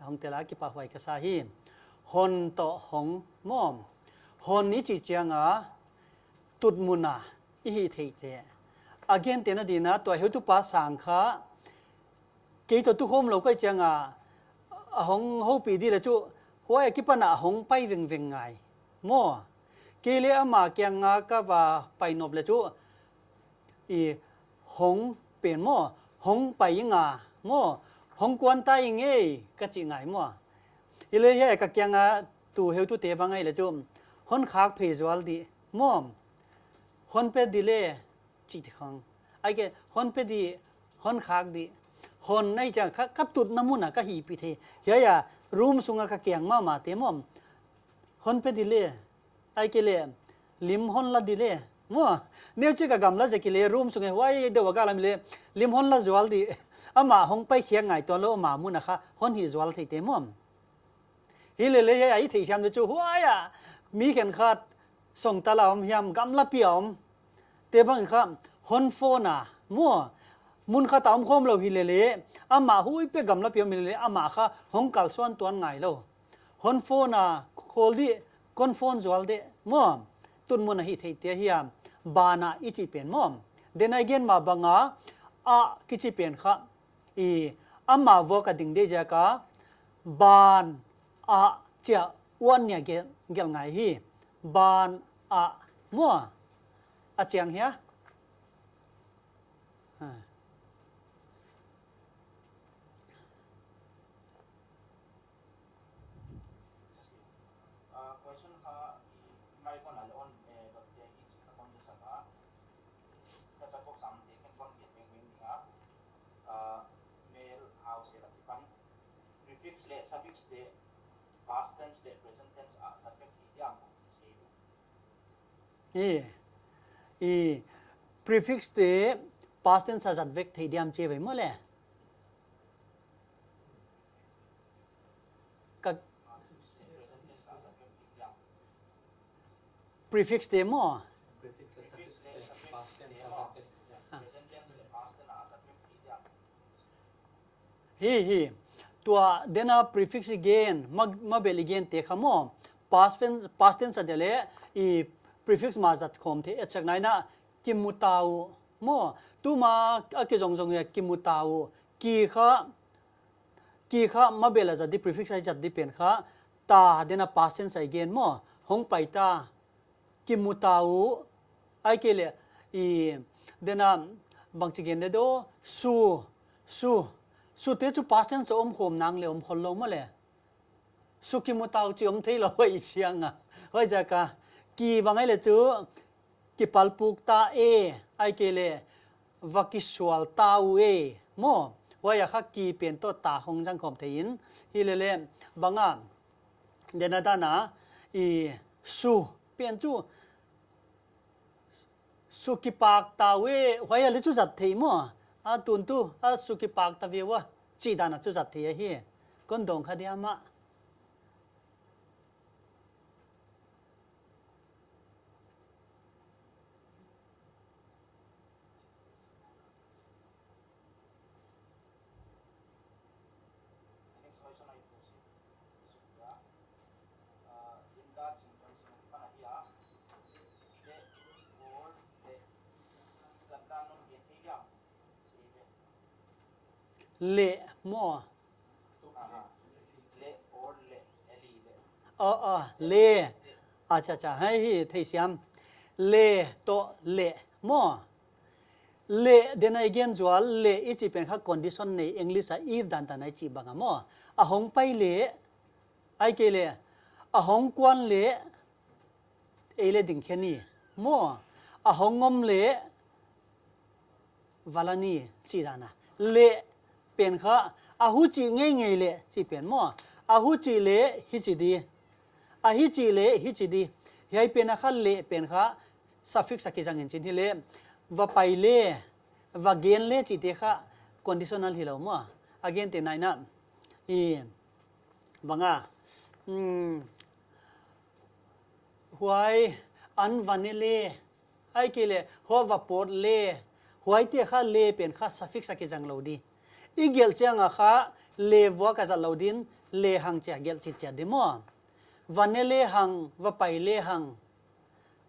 Hong tel a kipahhuai ka sa hi. Hon toh hong maw. Hon i chih chiang a tutmun a i hih theihte. A gentehna ding in a tua heutupa sang kha kei toh tukhawm lou ka hih chiang a, a hong houpih di leh chu, huai a kipan a hong pai vengveng ngai. Maw, kei leh ama kiang a ka va pai nop leh chu, i hong pen maw, hong pai ing a maw, hong kuan ta ing ei ka chih ngai maw. Hilele hiai ka kiang a tu heutute bang ahihleh chu hon khak phei zual di maw, hon pe di le chih te khong. Ahihkeileh hon pe di, hon khak di. Hon ahi chiang kha ka tutna mun a ka hihpih thei. Hiai a room sung a ka kiang mahmahte maw, hon pe di le, ahihkeileh lim hon la di le maw. Neuchik a gamla zek hileh room sung a huai deuh a ka lam hileh lim hon la zual di. Amah hong pai khiak ngai tuanlou, amah mun a kha hon hih zual theite maw. Hilele hiai a i theisiam di chu huai a mi khenkhat songtal a om hiam, gamlapi a om te bang kha hon phone a maw, mun khat a om khawm lou hilele, amah huai peuh gamlapi a om hilele amah kha hong kalsuan tuan ngailou. Hon phone a, call di, kon phone zual di maw. Tun mun a hih theite hiam, ban a i chih pen maw. Then again, mah bang a, a kichi pen kha, i, amah vuak a ding di ziak a, ban a chia uan nia gelh, gelh ngai hi. Ban a maw. A chiang hia? Ha. Ah, question kha i mai kon a le on, eh, dot te hi chi kha kon de sa ka. Ka cha kok sam te ken kon get beng beng ding a. Ah, mel hau se la ki pan. Prefix le suffix te past tense le present tense a zat vek hi diam chi. I, i, prefix te past tense a zat vek thei diam chi ve maw le. Ka prefix te maw. Prefix le suffix te past tense a zat vek. Ah. Hi, hi. Tua dena prefix i gen, ma, mabel i gen te kha maw. Past tense, past tense a dia le i prefix mah zat khawm thei, etcetera nai na kimu ta uh maw. Tuma a kizong zong ia kimu ta uh. Ki kha, ki kha mabel a zat di, prefix a zat di pen kha ta dena past tense a i gen maw. Hong pai ta, kimu ta uh, ahihkeileh, i, dena bangchi gen de do, su, su, su te chu past tense om khawm nang le om khol lou maw le. Su kimu ta uh chi om thei lou huai chiang a. Huaiziak a, ki bang ahihleh chu, kipalpuk ta e, ahihkeileh, va kisual ta uh e, maw. Huai a kha ki pen toh ta hong zang khawm thei in, hilele, bang a, dena dana, i, su pen chu, su kipak ta uh e, huai a le chu zat thei maw. A tun tu, a su kipak ta ve ua, chih dana chu zat thei ahi. Kon dong kha diam a. Le maw. Oh, oh, le. Acha, acha, hai hi, theisiam. Le toh le maw. Le, dena i gen zual, le i chih pen kha condition nei, English a if dan dan a i chih bang a maw. A hong pai le, ahihkeileh, a hong kuan le, ei le ding khe ni maw. A hong om le, va la ni, chih dan a. Le pen kha, a huchi ngeingei le, chih pen maw. A huchi le, hichi di. A hichi le, hichi di. Hiai pen a kha le pen kha, suffix a kizang in chin hileh. Va pai le, va gen le chihte kha, conditional hilou maw. A gente nai na. I, bang a. Hmm. Huai an va ne le, ahihkeileh, huai va pawt le, huaite kha le pen kha suffix a kizang lou di. I gelh chiang a kha le vuak a zat lou din, le hang chia gelh chih chia di maw. Va ne le hang, va pai le hang.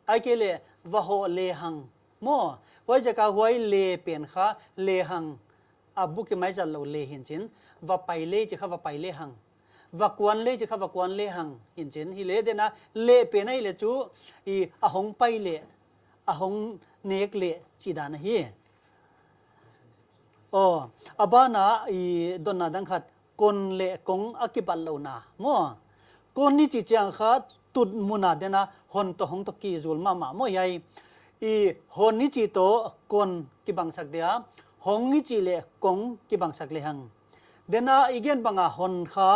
Ahihkeileh, va hoh le hang. Maw, huaiziak a huai le pen kha le hang. A buk i mai zat lou le hi'n chin, va pai le chih kha va pai le hang. Va kuan le chih kha va kuan le hang hi'n chin. Hileh dena le pen ahihleh chu i a hong pai le, a hong nek le chih dan ahi. Aw, a ban ah i dotna dang khat, kon leh kong a kibatlouhna maw. Kon i chih chiang kha tut mun a den a hon toh hong toh kizul mahmah maw hiai. I hon i chih toh kon kibangsak dia, hong i chih leh kong kibangsak lehang. Den a i gen bang a hon kha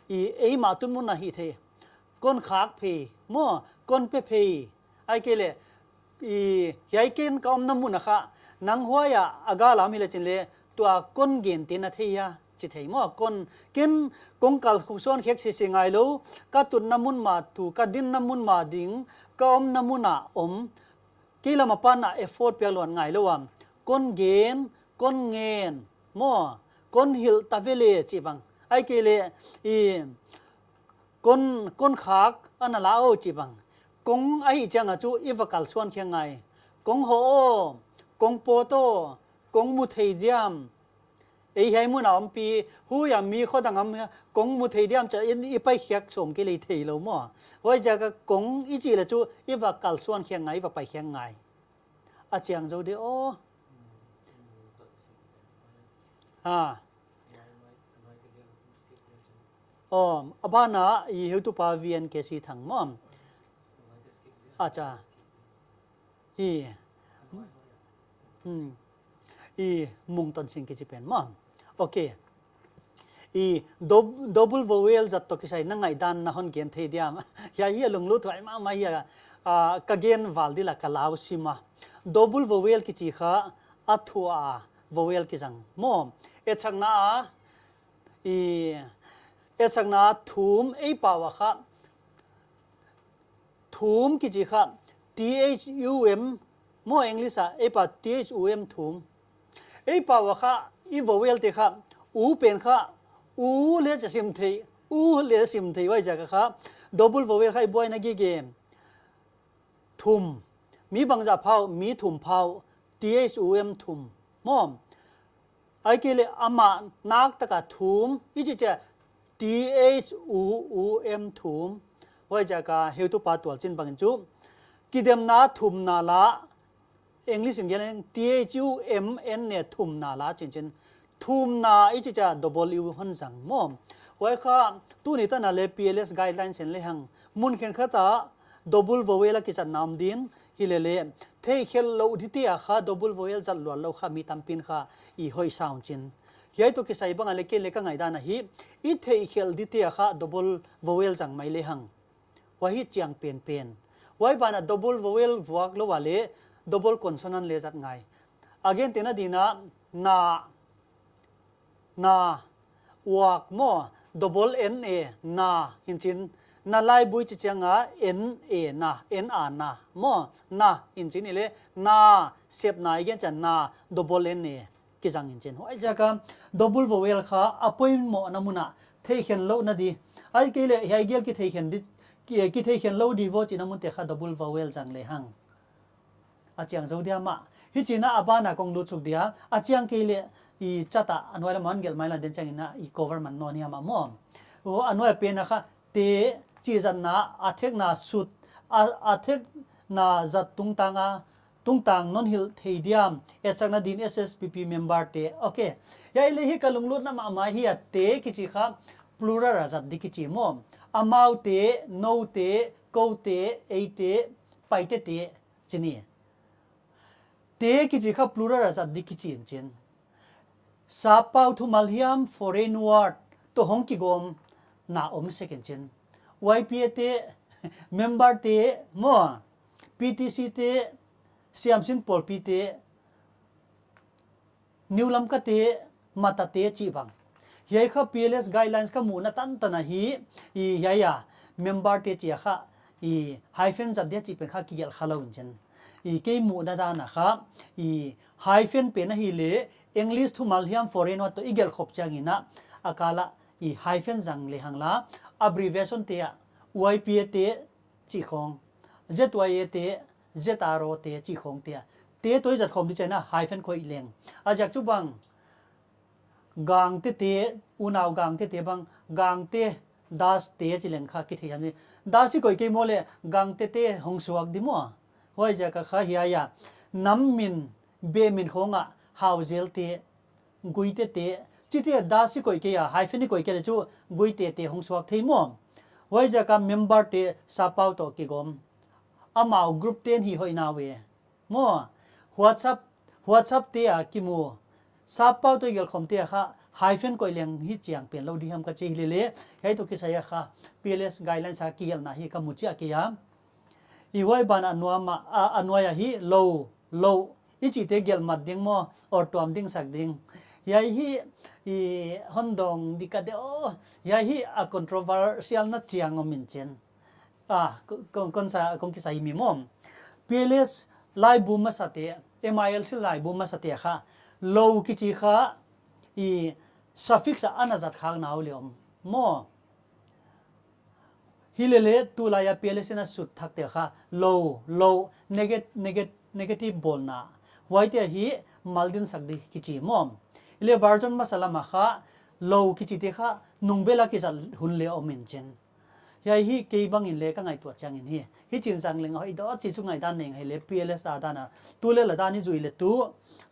i eimah tut mun a hih thei. Kon khak phei maw, kon pe phei. Ahihkeileh, i, hiai ken ka omna mun a kha, nang huai a a gal a om hi lechin leh, tua kon gente na thei hia, chi thei maw. Kon, ken kong kal khuk suan khek sese ngailou, ka tutna mun mah tu, ka dinna mun mah ding, ka omna mun a om, kei lam apan a effort piak luat ngailou a. Kon gen, kon ngen maw, kon hilh ta vele chih bang. Ahihkeileh, i, kon, kon khak ana la aw chih bang. Kong ahih chiang a chu i va kalsuan khia ngai. Kong hoh aw, kong pawt aw, kong mu thei diam. Ei hiai mun a om pi, huai a mi kho dang om, kong mu thei diam chia in i pai khiak sawm kei lei theilou maw. Huaiziak a kong i chih leh chu i va kalsuan khia ngai, i va pai khia ngai. A chiang zou di aw. Ha. Aw, a ban ah i heutupa V N K C Thang maw. Acha. I. Hmm. I Mung Ton Sing kichi pen maw. Okay. I dob-, double vowel zat toh kisai na ngaihdan na hon gen thei diam. Hiai hi a lunglut huai mahmah hi a, ah, ka gen val di la ka lau sim a. Double vowel kichi kha a thu a vowel kizang maw. Etsakna a, i, etsakna a thum ei pau a kha, thum kichi kha, T H U M, maw English a, ei pau T H U M thum. Ei pau a kha, i vowel te kha, u pen kha, u leh chia sim thei, u leh sim thei huaiziak a kha, double vowel kha i buaina gige. Thum. Mi bangzah phau, mi thum phau, T H U M thum. Maw. Ahihkeileh amah nak taka thum, i chih chia, T H U U M thum. Huaiziak a heutupa tualchin bangin chu. Kidemna thumna la, English in gen leng, T H U M N A thumna la chinchin. Thumna i chih chia double U hon zang maw. Huai kha, tuni tan a leh P L S guidelines in lehang. Mun khenkhat a double vowel a kizatna om din, hilele, theikhelh lou dite a kha double vowel zat luat lou kha mi tampi'n kha i hoih sa un chin. Hiai toh kisai bang a leh ken leh ka ngaihdan ahi, i theikhelh dite a kha double vowel zang mai lehang. Huai hi chiang penpen. Huai ban a double vowel vuak lou a leh, double consonant leh zat ngai. Again, tena dina, na, na, uak maw, double N A, na, hinchin, na laibui chih chiang a, N A na, N A na, maw, na, hinchin i leh, na, sepna i gen chia na, double N A, kizang hinchin. Huaiziak a, double vowel kha, a poimohna mun a, theikhelh louhna di. Ahihkeileh, hiai gel kitheikhelh di, ki, kitheikhelh lou di vo chihna mun te kha, double vowel zang lehang. A chiang zou dia maw. Hichi'n a ban a kong lut suk dia. A chiang kei leh i chat a a nuai lam a gelh mai la den chiangin a i cover man nawn hi a maw. Aw, a nuai pen a kha te chih zatna a thekna sut a, a thekna zat tungtang a, tungtang non hilh thei diam. Etsakna din S S P P member te. Okay. Hiai leh hi ka lunglutna mahmah hi a te kichi kha plural a zat di kichi maw. Amau te, nou te, kou te, ei te, Paite te. Chih ni. Te kichi kha plural a zat di kichi in chin. Sappau thumal hiam foreign word toh hong kigawmna om sek in chin. Y P A te, member te, maw, P T C te, siamsin pawlpi te, New Lamka te, Mata te chih bang. Hiai kha P L S guidelines ka muhna tantan ahi, i hiai a, member te chih a kha, i hyphen zat dia chih pen kha kigelh kha lou in chin. I kei muhna dan a kha, i hyphen pen ahihleh, English thumal hiam foreign word toh i gelh khop chiangin a, a kal a, i hyphen zang lehang la, abbreviation te a, Y P A te, chih khong. Z Y A te, Z R O te, chih khong te a. Te toh i zat khawm di chiangin a hyphen khoih leng. A ziak chu bang, Gangte te, unau Gangte te bang, Gangte, Das te chi leng kha kithei hiam ni. Das i koih kei maw leh, Gangte te hong suak di maw. Huaiziak a kha hiai a. Nam min, beh min khong a, Hauzel te, Guite te, chite dash i koih kei a, hyphen i koih kei leh chu Guite te hong suak thei maw. Huaiziak a member te sappau toh kigawm. Amau group te'n hih hoih na uh e. Maw, WhatsApp, WhatsApp te a kimu. Sappau toh i gelh khawm te a kha, hyphen koih leng hi chiang pen lou di hiam ka chi hi lele, hiai toh kisai a kha, P L S guidelines a kigelhna hi ka mu chiah kei a. I huai ban a nuam a, a, a nuai a hi lou, lou. I chihte gelh mat ding maw, or tuam ding sak ding. Hiai hi, i hon dawng di ka de aw, hiai hi a controversial na chiang om in chin. Ah, ko-, ko-, kon sa, kon kisai mi maw. P L S laibu masa te, M I L C laibu masa te kha, lou kichi kha, i suffix a ana zat khak na uh leh om. Maw. Hi lele tulai a P L S in a sut thak te kha, lou, lou, negat-, negat-, negative bawlna. Huaite hi mal din sak di kichi maw. Hi lele version masa lam a kha, lou kichi te kha, nung bel a kizat hun leh om in chin. Hiai hi kei bang in leh ka ngaihtuah chiang in hi. Hi chin zang leng hoih dawh chih chu ngaihdan nei ngai leh P L S a dan a. Tu leh la dan i zui leh tu,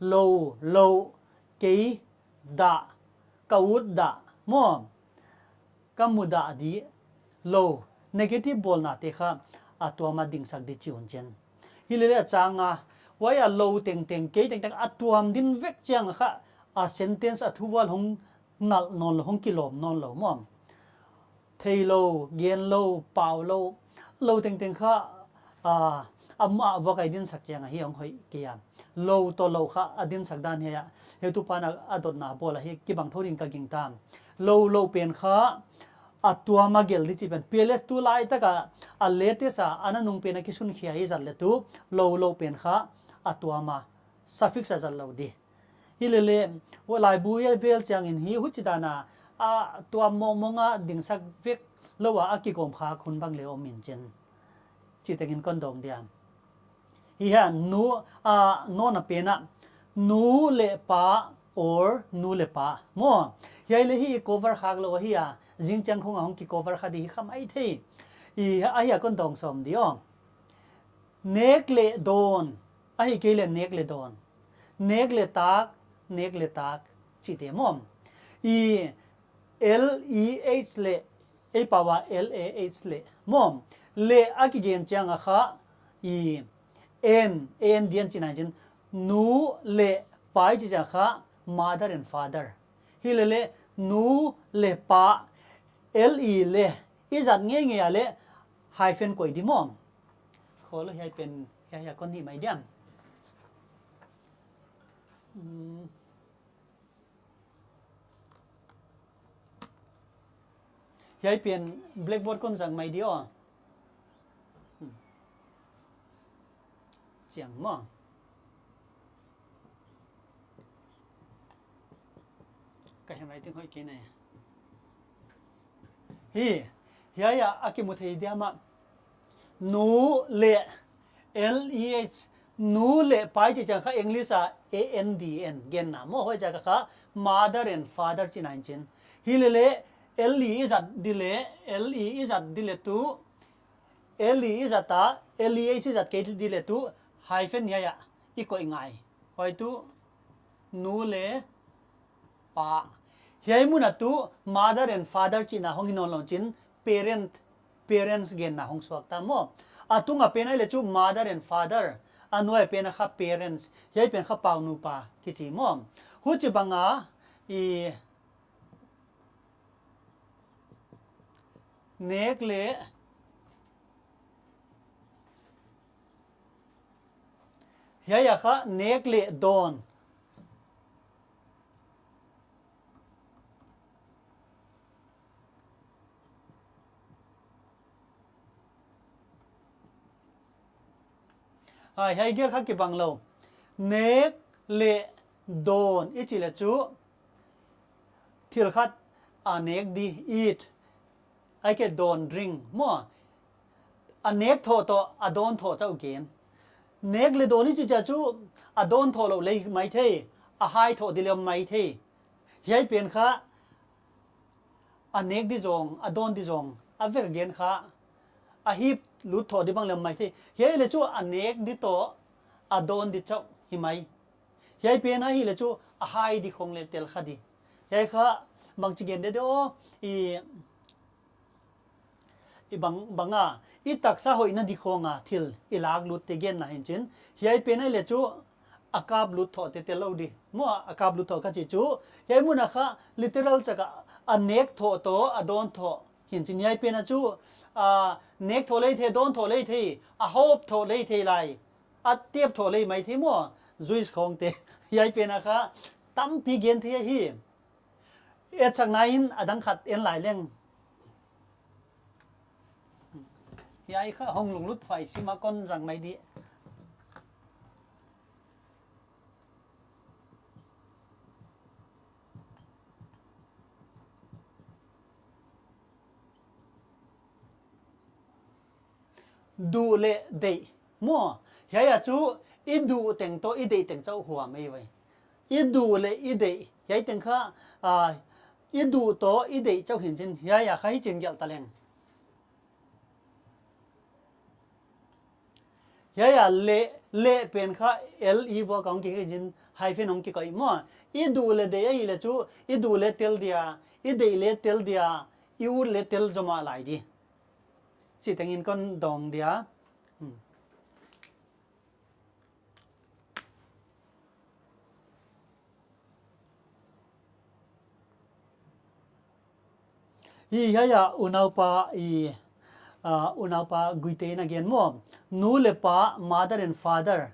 lou, lou, kei, dah, ka ut dah, maw. Ka mu dah di, lou, negative bawlna te kha, a tuam a ding sak di chi un chin. Hi lele a chang a, huai a lou tengteng, kei tengteng, a tuam din vek chiang a kha, a sentence a thuvual hong nalh nawn lou, hong kilawm nawn lou, maw. Theilou, genlou, paulou, lou tengteng kha, a, amah vok a i din sak chiang a hi hong hoih kei a. Lou toh lou kha a din sak dan hiai a. Heutupa'n a, a dotna bawl a hi kibang thou din ka gingta. Lou, lou pen kha a tuam a gelh di chih pen. P L S tulai tak a, a latest a, ana nung pen a kisunkhia i zat leh tu, lou, lou pen kha a tuam a suffix a zat lou di. Hi lele, laibu i vel chiang in hi huchi dan a, a tuam mawngmawng a ding sak vek lou a, a kigawm khak hun bang leh om in chin. Chih tengin kon dawng dia. Hi hiai nu, a, nawn a pen a, nu leh pa, or nu leh pa. Maw, hiai leh hi cover khak lou hi a, zing chiang khong a hong ki cover kha di hi kha maithei. I, a hi a kon dawng sawm di aw. Nek leh dawn, ahihkeileh nek leh dawn. Nek leh tak, nek leh tak, chihte maw. I L E H leh, ei pau a L A H leh, maw. Leh a kigen chiang a kha, i N, A N D N chihna in chin. Nu leh pa i chih chiang kha, mother and father. Hi lele, nu leh pa, L E leh, i zat ngeingei a leh, hyphen koih di maw. Kholo hiai pen, hiai, hiai kon hih mai diam. Hmm. Hiai pen blackboard kon zang mai di aw. Hmm. Chiang maw. Ka handwriting hoih kei ne. Hi, hiai a, a kimu thei diam a. Nu leh, L E H, nu leh pa i chih chiang kha English a A N D N genna maw, huaiziak a kha mother and father chihna in chin. Hi lele, L E i zat di leh, L E i zat di leh tu, L E i zat a, L E H i zat kei di leh tu, hyphen hiai a, i koih ngai. Huai tu, nu leh pa. Hiai mun a tu mother and father chihna hong hi nawn lou chin, parent, parents genna hong suak ta maw. A tung a pen a i leh chu mother and father. A nuai pen a kha parents. Hiai pen kha pau nupa kichi maw. Huchi bang a, i nek leh, hiai a kha nek leh dawn. Ai, hiai gel kha kibang lou. Nek leh dawn i chih leh chu. Thil khat a nek di, eat. Ahihkeileh dawn, drink. Maw. A nek thoh toh, a dawn thoh chauh gen. Nek leh dawn i chih chiang chu, a dawn thoh lou leh maithei. A hai thoh di leh maithei. Hiai pen kha, a nek di zong, a dawn di zong, a vek a gen kha, a hip lut thoh di bang leh maithei. Hiai leh chu a nek di toh, a dawn di chauh hi mai. Hiai pen ahihleh chu a hai di khong leh tel kha di. Hiai kha bangchi gen de de aw, i, i bang, bang a, i taksa hoihna di khong a thil i lak lut te genna hi'n chin. Hiai pen ahihleh chu a kap lut thoh te tel lou di. Maw, a kap lut thoh ka chi chu, hiai mun a kha literal chak a, a nek thoh toh, a dawn thoh hi'n chin. Hiai pen a chu, a, nek thoh lei thei, dawn thoh lei thei, a hawp thoh lei thei lai. A tep thoh lei mai thei maw, juice khong te. Hiai pen a kha tampi gen thei hi. Etsakna in a dang khat en lai leng. Hiai kha hong lunglut huai sim a kon zang mai di. Duh leh deih. Maw, hiai a chu i duh teng toh i deih teng chauh huam ei ve. I duh leh i deih. Hiai teng kha, a, i duh toh i deih chauh hi'n chin, hiai a kha hichin gelh ta leng. Hiai a leh, leh pen kha L E vuak a hong kikhek in hyphen hong kikoih maw. I duh leh deih ahihleh chu, i duh leh tel dia, i deih leh tel dia, i ut leh tel zomah lai di. Chih teng in kon dawng dia. Hmm. Hi, hiai a unaupa i, a, unaupa Guite in a gen maw. Nu leh pa, mother and father.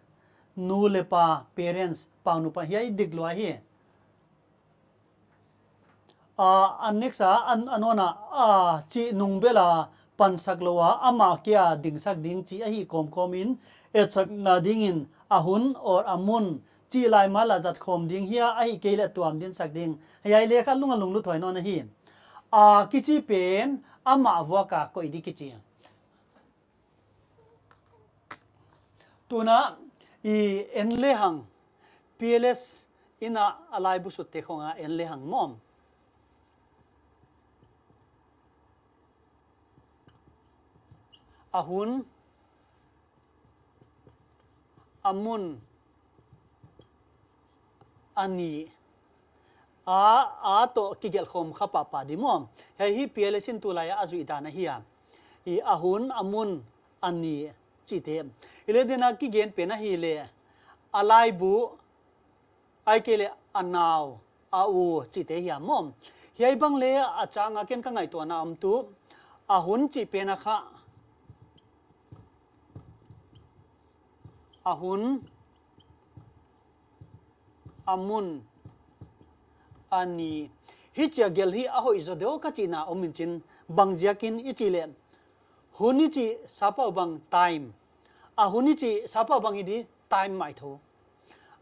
Nu leh pa, parents, pau nupa, hiai dik lua hi. A, an next a, an, a nawn a, a, chih nung bel a pansak lou a, amah kia dingsak ding chih ahi kawmkawm in, etsakna ding in, a hun or a mun, chih laimal a zat khawm ding hia, ahihkeileh tuam dinsak ding. Hiai leh kha lung a lunglut huai nawn ahi. A kichi pen, amah vuak a koih di kichi. Tuna, i en lehang, P L S in a, a laibu sut te khong a en lehang maw. A hun, a mun, a ni. A, a toh kigelh khawm kha pahpah di maw. Hiai hi P L S in tulai a a zuih dan ahi a. I a hun, a mun, a ni chihte. Hileh tuna kigen pen ahihleh, a laibu, ahihkeileh a nau, a u chihte hiam maw. Hiai bang leh a chang a ken ka ngaihtuahna om tuh, a hun chih pen a kha. A hun, a mun, a ni. Hichia gelh hi a hoih zaw deuh ka chihna om in chin, bang ziakin i chih leh. Hun i chih sapau bang time. A hun i chih sapau bang hi di time mai tho.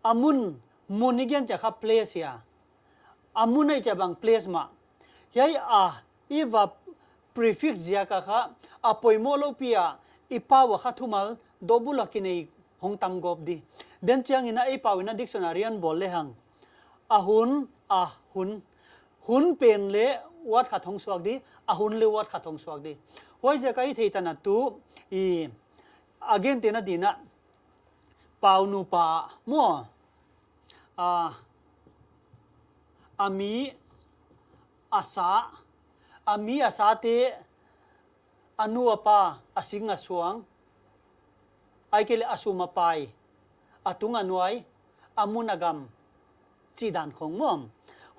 A mun, mun i gen chia kha place hia. A mun i chia bang place mah. Hiai a, i va prefix ziak a kha, a poimoh lou pi a, i pau a kha thumal, dobul a kinei hong tam gawp di. Den chiang in a i pau in a dictionary a bawl lehang. A hun, a hun. Hun pen leh word khat hong suak di, a hun leh word khat hong suak di. Huaiziak a i theih tan a tuh, i, a gen te na di na, pau nupa maw. A, a mi, a sa, a mi a sa te, a nu a pa, a sing a suang, ahihkeileh a sum a pai, a tung a nuai, a mun a gam, chih dan khong maw.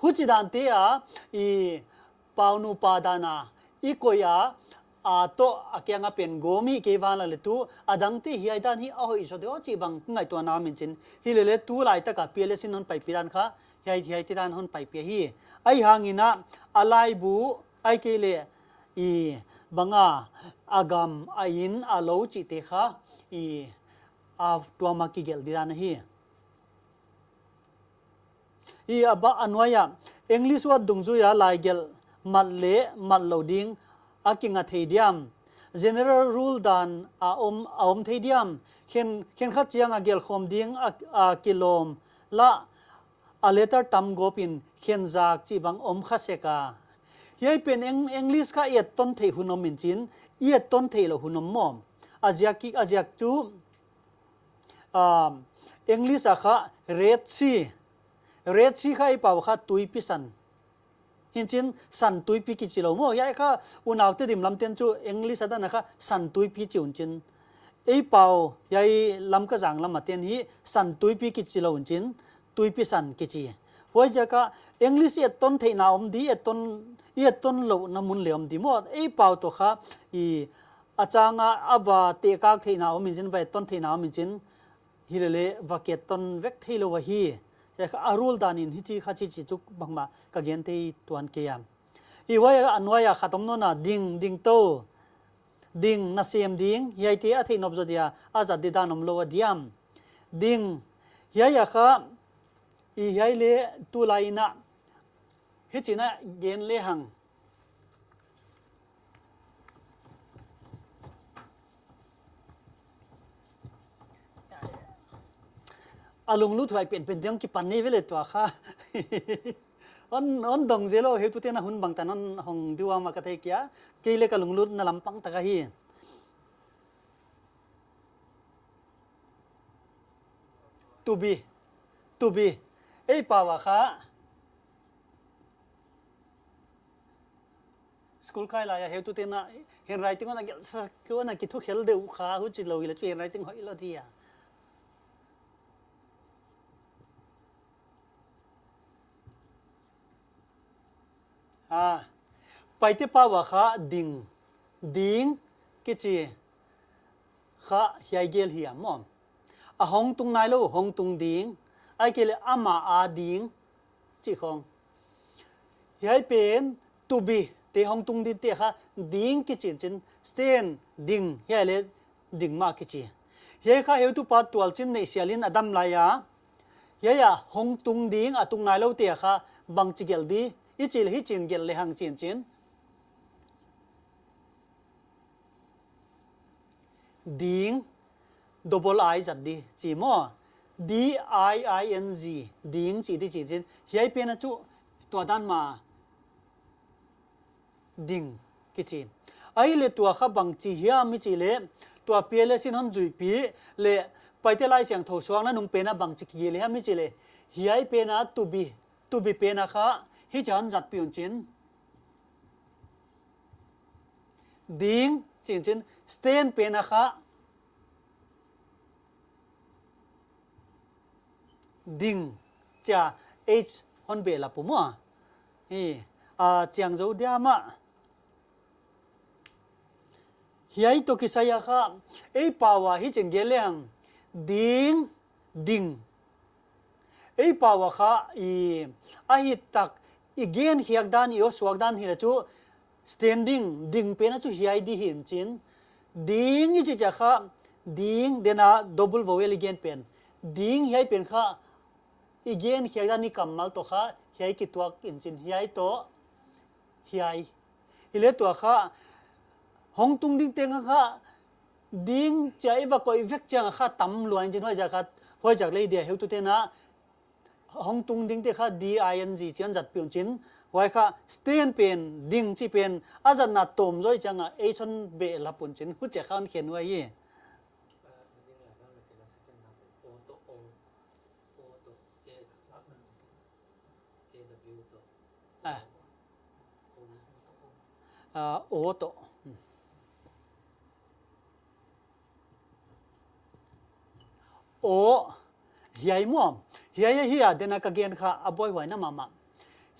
Huchih dan te a, i pau nupa dan a, i koih a, a toh a kiang a pen gawm i kei van la leh tuh, a dang te hiai dan hi a hoih zaw deuh chih bang ngaihtuahna om in chin. Hilele tulai tak a P L S in hon paipih dan kha, hiai, hiai te dan hon paipih hi. Ahihhang in a, a laibu, ahihkeileh, i bang a, a gam, a inn, a lou chihte kha, i a tuam a kigelh di dan ahi. I a ba a nuai a, English word dungzui a laigelh mat leh mat lou ding a kinga thei diam. General rule dan a om, a om thei diam. Khen, khenkhat chiang a gelh khawm ding a, a kilawm lah a letter tam gawp in khen zak chih bang om kha sek a. Hiai pen Eng-, English kha i et ton theih hun om in chin, i et ton theih lou hun om maw. A ziak ki, a ziak chu, um, English a kha Red Sea. Red Sea kha ei pau kha tuipi san. Hinchin san tuipi kichi lou maw. Hiai kha unaute dim lamte'n chu English a dan a kha san tuipi chi un chin. Ei pau hiai Lamka zang lam a te'n hi san tuipi kichi lou un chin. Tuipi san kichi. Huaiziak a English i etton theihna om di, etton, i etton louhna mun leng om di maw. Ei pau toh kha i a chang a va tehkak theihna om in chin, va etton theihna om in chin. Hilele va etton vek theilou ahi. Hiai kha a rule dan in hichi kha chi chi chu bangmah ka gen thei tuan kei a. Huai a nuai a khat om nawn a, ding, ding tou. Ding, nasem ding, hiaite a theih nop zaw dia, a zat di dan omlou a diam. Ding, hiai a kha, i hiai leh tulai in a, hichi'n a gen lehang. A lunglut huai penpen ding kipan nei ve leh tua kha. Hon, hon dong zel lou, heutute'n a hun bangtan hon hong di ua mah ka thei kei a. Kei leh ka lunglutna lam pang tak ahi. To be. To be. Ei pau a kha. School kai lai a heutute'n a handwriting hon a gelh sak, hon a kithukhel deuh kha, huchi lou hileh chu handwriting hoih lou dia. Ah, Paite pau a kha ding, ding kichi kha hiai gel hiam maw. A hong tung nailou, hong tung ding. Ahihkeileh amah a ding chi khong. Hiai pen to be te hong tung dingte kha ding kichi in chin, stand, ding, hiai leh ding mah kichi. Hiai kha heutupa tualchin neihsial in a dam lai a. Hiai a hong tung ding a tung nailoute a kha bangchi gelh di, i chih leh hichi'n gelh lehang chi in chin. Ding, double I zat di, chi maw. D I I N G, ding chi di chi chin. Hiai pen a chu tua dan mah ding kichi. Ahihleh tua kha bangchi hiam i chih leh, tua P L S in hon zuihpih leh, Paite Laisiangthou suakna nung pen a bangchi kigelh hiam i chih leh, hiai pen a to be, to be pen a kha, hichi a hon zatpih un chin. Ding, chi in chin, stand pen a kha. Ding, chia, H hon behlap uh maw. Hi, a chiang zou diam a. Hiai toh kisai a kha, ei pau a hichi'n gelh lehang. Ding, ding. Ei pau a kha i a hihtak i gen khiak dan, i aw suak dan hileh chu standing, ding pen a chu hiai di hi in chin. Ding i chih chiang kha, ding, then a double vowel i gen pen. Ding hiai pen kha i gen khiak dan i kammal toh kha hiai kituak in chin, hiai toh hiai. Hileh tua kha hong tung dingte kha ding chia i va koih vek chiang kha tam lua in chin, huaiziak kha, huaiziak leh dia heutute'n a hong tung dingte kha D I N G chi in zatpih un chin. Huai kha stand pen, ding chi pen a zatna tawm zaw chiang a H hon behlap un chin, huchi a kha hon khen uh ahi. Ah. Ah, aw toh. Hmm. Aw, hiai maw. Hiai, hiai, hiai, then a ka gen kha a buaihuai na mahmah.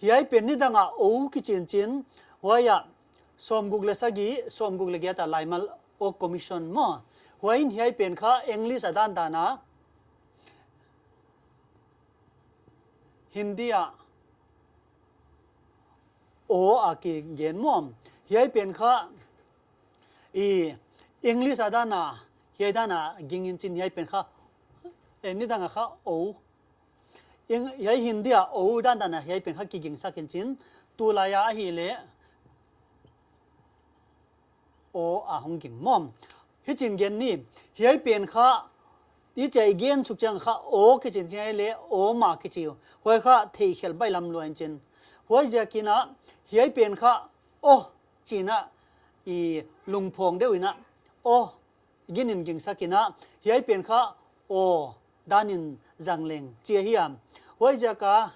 Hiai pen nidang a aw kichi in chin, huai a sawmguk leh sagih, sawmguk leh giat a Laimal Aw Commission maw. Huai in hiai pen kha English a dandan a. Hindi a aw a kigen maw. Hiai pen kha i English a dan a, hiai dan a ging in chin hiai pen kha, eh, nidang a kha aw. Eng-, hiai Hindi a aw dandan a hiai pen kha kigingsak in chin. Tulai a ahihleh aw a hong ging maw. Hichi'n gen ni, hiai pen kha, i chih i gen suk chiang kha aw kichi in chin, hiai leh aw mah kichi uh. Huai kha theihkhelh baihlam lua in chin. Huaiziak in a, hiai pen kha aw chi in a, i lungphawng deuh in a, aw, gin in gingsak in a, hiai pen kha aw, dan in zang leng chi ahi a. Huaiziak a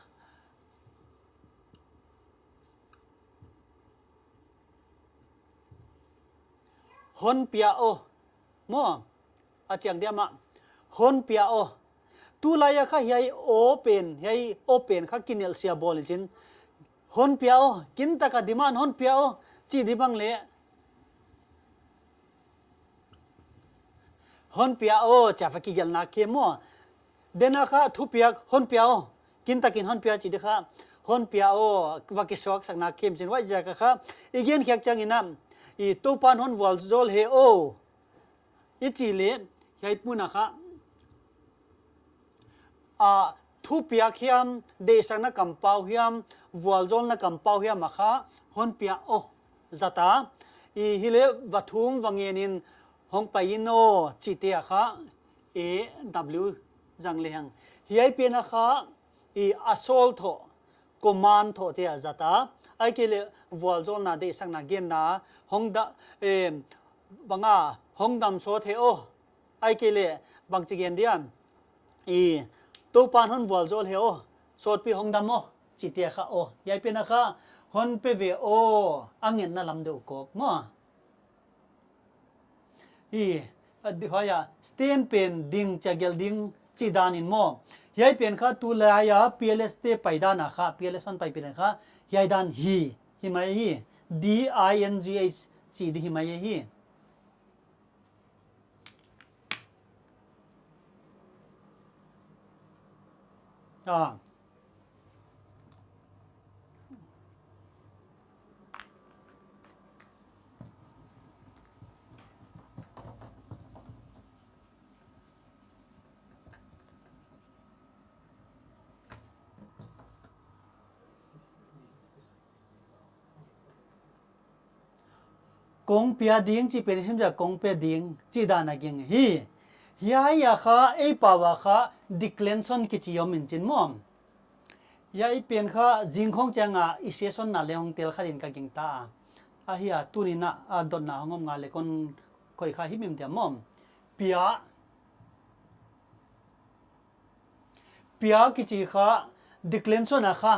hon pia aw maw, a chiang diam ah, hon pia aw. Tulai a kha hiai aw pen, hiai aw pen kha kinelh sia bawl in chin, hon pia aw, kintak a demand hon pia aw chi di bang leh, hon pia aw chia va kigelhna khe maw. Denah kha thupiak hon pia aw, kintak in hon pia chi di kha, hon pia aw va kisuaksakna khem chin. Huaiziak a kha i gen khiak chiang in a, i Toupa'n hon vualzawl hen aw i chih leh, hiai mun a kha, a, thupiak hiam, deihsakna kampau hiam, vualzawlna kampau hiam a kha hon pia aw zat a. I hi leh va thum va ngen in hong pai in aw chihte a kha A W zang lehang. Hiai pen a kha i a sawl thoh, command thoh te a zat a. Ahihkeileh vualzawlna, deihsakna, genna, hong da, em, bang a, hong dam sawt hen aw. Ahihkeileh bangchi gen diam, i Toupa'n hon vualzawl hen aw, sawtpi hong dam aw chihte a kha aw. Hiai pen a kha hon pe ve aw, a ngetna lam deuh kawk maw. I, a di huai a, stand pen ding chia gelh ding chih dan in maw. Hiai pen kha tulai a P L S te pai dan a kha, P L S hon pai pen a kha, hiai dan hi, hi mai hi. D I N G H chi di hi mai hi. Ah. Kong pia ding chih pen i sim chiang a kong pe ding chih dan a ging hi. Hiai a kha ei pau a kha declension kichi om in chin maw. Hiai pen kha zing khong chiang a i session na leh hong tel kha din ka gingta a. Ahi a, tuni'n a, a dotna hong om ngal leh kon koih kha himhim diam maw. Pia. Pia kichi kha declension a kha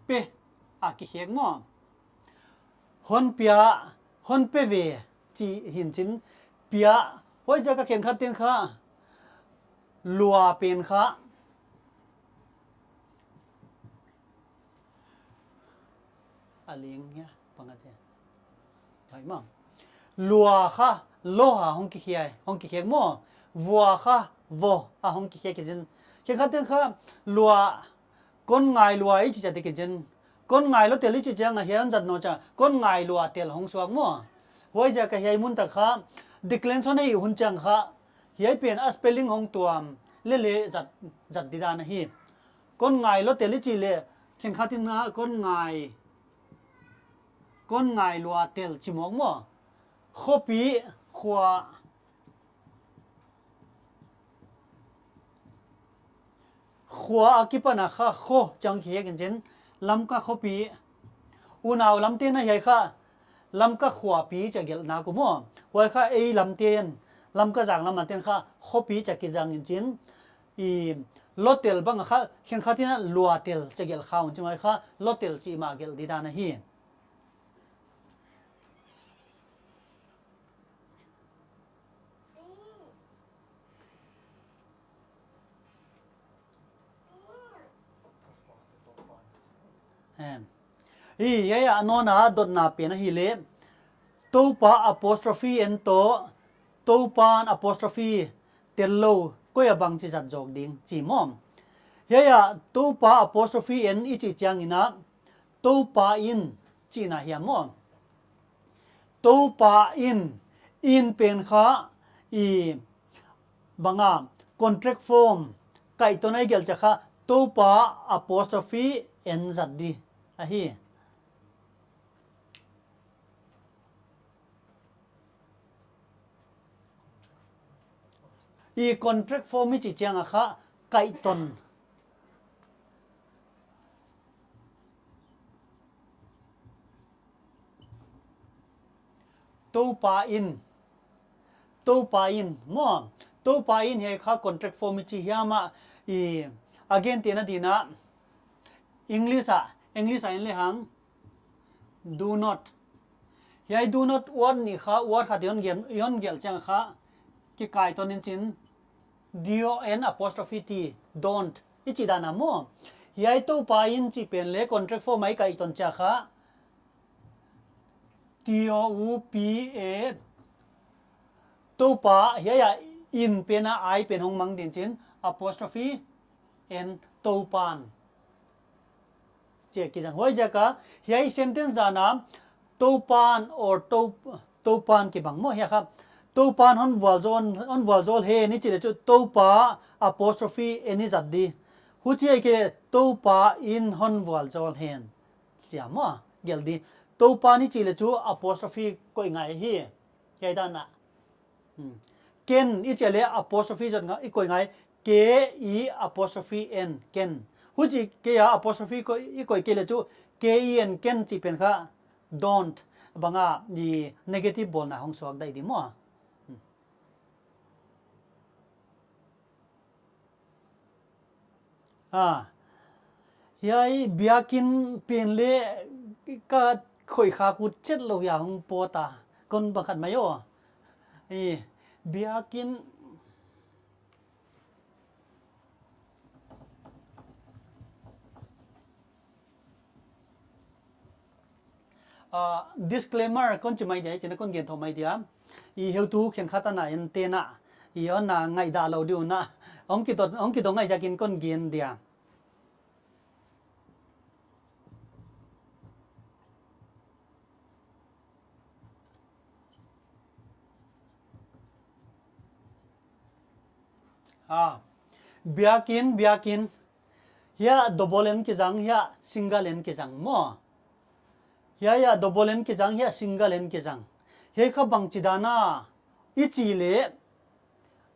pe a kikhek maw. Hon pia, hon pe ve chi hi'n chin, pia. Huaiziak a khenkhat ten kha lua pen kha a ling hia, pang a che. Hai maw. Lua kha lo a hong kikhek, hong kikhek maw. Vua kha vo a hong kikhek kichin. Khenkhat ten kha lua, kon ngai lua i chih chiang te kichin. Kon ngai lo tel i chih chiang a hiai hon zat nawn chia, kon ngai lua tel hong suak maw. Huaiziak a hiai mun tak kha declension a hih hun chiang kha hiai pen a spelling hong tuam leh leh zat, zat di dan ahi. Kon ngai lo tel i chih leh, khenkhat in a kon ngai, kon ngai lua tel chi mawk maw. Khopi, khua, khua a kipan a kha kho chiang kikhek in chin, Lamka khopi. Unau lamte'n a hiai kha Lamka khuapi chia gelhna uh maw. Huai kha ei lamte'n, Lamka zang lam a ten kha khopi chia kizang in chin, i lo tel bang a kha khenkhat in a lua tel chia gelh kha un chin, huai kha lo tel chih mah gelh di dan ahi. Em. Hiai a nawn a dotna pen ahi leh, Toupa apostrophe N toh, Toupa'n apostrophe tel lou, koi a bangchi zat zawk ding chi maw. Hiai a Toupa apostrophe N i chih chiang in a, Toupa in chihna hiam maw. Toupa in, in pen kha i bang a, contract form, kaihton a i gelh chiang kha Toupa apostrophe N zat di ahi. I contract form i chih chiang a kha kaihton. Toupa in. Toupa in maw. Toupa in hiai kha contract form i chi hiam a, i, again, tena dingin a, English a, English a en lehang, do not. Hiai do not word nih kha, word khat i hon gen, i hon gelh chiang kha, kikai ton in chin, D O N apostrophe T, don't. I chih dan a maw. Hiai Toupa in chih pen leh contract form a i kai ton chiang kha, T O U P A, Toupa, hiai a in pen a I pen hong mang ding chin, apostrophe N, Toupan. Chih kizang. Huaiziak a, hiai sentence dan a, Toupan or Tou-, Toupan kibang maw hiai kha. Toupan hon vualzawl, hon vualzawl hen i chih leh chu, Toupa apostrophe N i zat di. Huchi ahihkeileh, Toupa in hon vualzawl hen. Chia maw, gelh di. Toupan i chih leh chu apostrophe koih ngai hi. Hiai dan a. Hmm. Ken i chih leh apostrophe zat ngai, i koih ngai. K E apostrophe N, ken. Huchi kei a apostrophe koih, i koih kei leh chu K E N, ken chih pen kha don't. Bang a, i negative bawlna hong suak daih di maw. Hmm. Ah. Hiai biakin pen leh ka khoih kha kut chet lou hiai hong pawt a. Kon bang khat mai aw. I, biakin. Ah, disclaimer kon chi mai dia, china kon gen thou mai dia. I heutu khenkhat ana en tena. I hon na ngaihdah lou di un a. Hong kidot, hong kidot ngai ziakin kon gen dia. Ah, biakin, biakin. Hiai double N kizang, hiai single N kizang maw. Hiai, hiai double N kizang, hiai single N kizang. Hiai kha bangchi dan a i chih leh,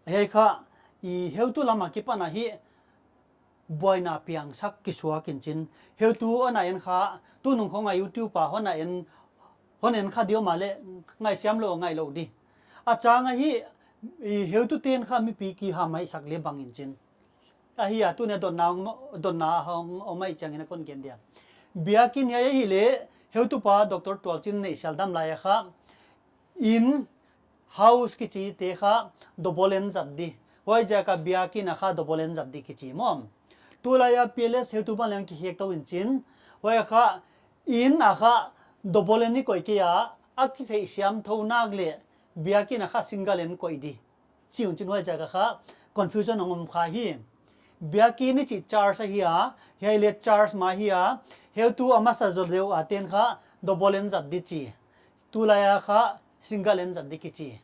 hiai kha i heutu lam a kipan a hi buaina piangsak kisuak in chin. Heutu ana en kha, tunung khong a YouTube a hon a en, hon en kha di om a leh, ngaihsiam lou, ngaih lou di. A chang a hi, i heutu ten kha mipi kiham mai sak leh bang in chin. Ahi a, tuni a dotna, dotna hong om mai chiangin a kon gen dia. Biakin hiai ahihleh, heutupa Doctor Tualchin neihsial dam lai a kha, in, house kichi te kha double N zat di. Huaiziak a biakin a kha double N zat di kichi maw. Tulai a P L S heutupa leng kihiak tou in chin. Huai kha in a kha double N i koih kei a, a kitheihsiam thou nak leh biakin a kha single N koih di. Chi un chin huaiziak a kha confusion hong om kha hi. Biakin i chih church ahi a, hiai leh church mah ahi a, heutu a masa zaw deuh a ten kha double N zat di chi. Tulai a kha single N zat di kichi.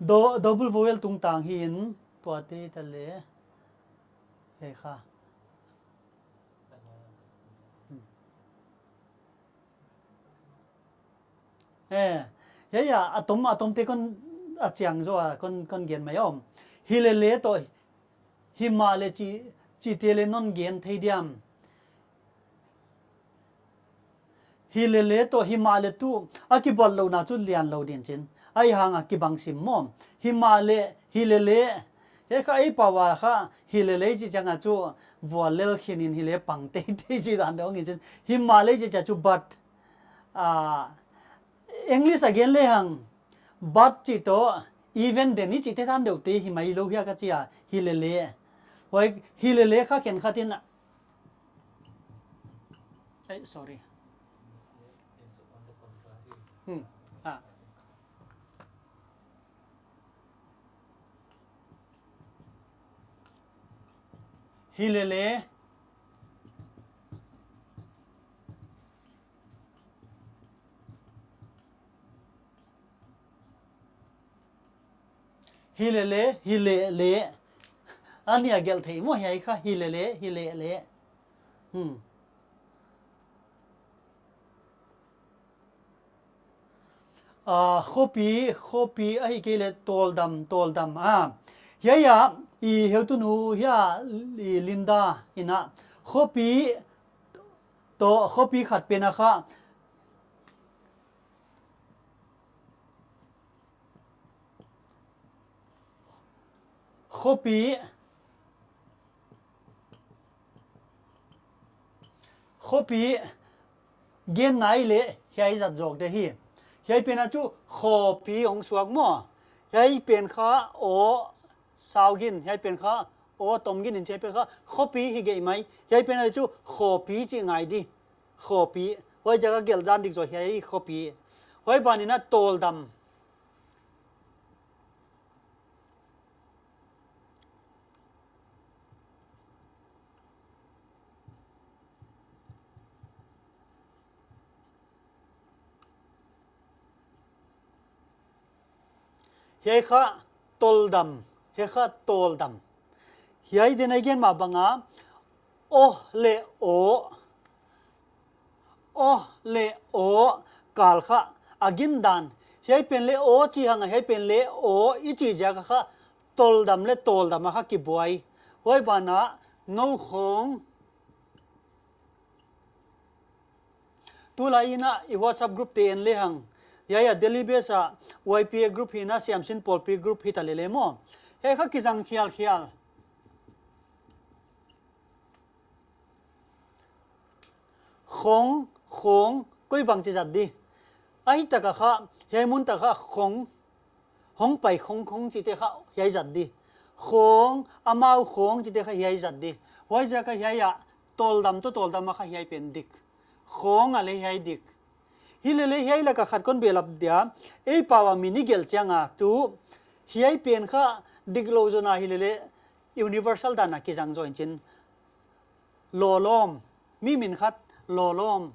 Do-, double vowel tungtang hi in, tuate ta leh. Hiai kha. Hmm. Eh, hiai a, a tom, a tomte kon a chiang zaw a, kon, kon gen mai om. Hilele toh, himahleh chi, chite leh non gen thei diam. Hilele toh, himahleh tuh, a kibawl louhna chu lian lou ding chin. Ahihhang a kibang sim maw. Himahleh, hilele. Hiai kha ei pau a kha, hilele chih chiang a chu, vual lel khin in hileh pang teitei chih dan deuh ngi chin. Himahleh chih chiang chu but. Ah, English a gen lehang, but chih toh, even then i chihte dan deuhte hi mai lou hia ka chi a, hilele. Huai, hilele kha khenkhat in a. Eh, sorry. Hmm. Ah. Hilele. Hilele, hilele. A nih a gelh theih maw hiai kha, hilele, hilele. Hmm. Ah, khopi, khopi, ahihkeileh tawldam, tawldam. Ah, hiai a, i heutunu hiai a, i Linda in a. Khopi, toh, khopi khat pen a kha. Khopi, khopi gen nai leh hiai zat zawk di hi. Hiai pen a chu khopi hong suak maw. Hiai pen kha aw sau gin, hiai pen kha aw tom gin in, hiai pen kha khopi hi gei mai. Hiai pen a chu khopi chih ngai di. Khopi. Huai ziak a gelh dan dik zaw hiai khopi. Huai ban in a tawldam. Hiai kha tawldam, hiai kha tawldam. Hiai din a gen mah bang a, aw leh aw, aw leh aw kal kha a gin dan. Hiai pen leh aw chi hang a, hiai pen leh aw i chi ziak a kha tawldam leh tawldam a kha kibuai. Huai ban a nou khawng. Tulai in a i WhatsApp group te en lehang. Hiai a Delhi base a Y P A group hi in a, Siamsin Pawlpi group hi ta lele maw. Hiai kha kizang khialkhial. Khawng, khawng, koi bang chi zat di. Ahi tak a kha, hiai mun tak a kha khawng. Hong pai khawng khawng chihte kha hiai zat di. Khawng, amau khawng chihte kha hiai zat di. Huai ziak a kha hiai a tawldam toh tawldam a kha hiai pen dik. Khawng a leh hiai dik. Hi lele hiai lak a khat kon belap dia. Ei pau a min i gelh chiang a tu. Hiai pen kha dik lou zaw na hi lele universal dan a kizang zaw in chin. Lawlawm. Mi min khat lawlawm.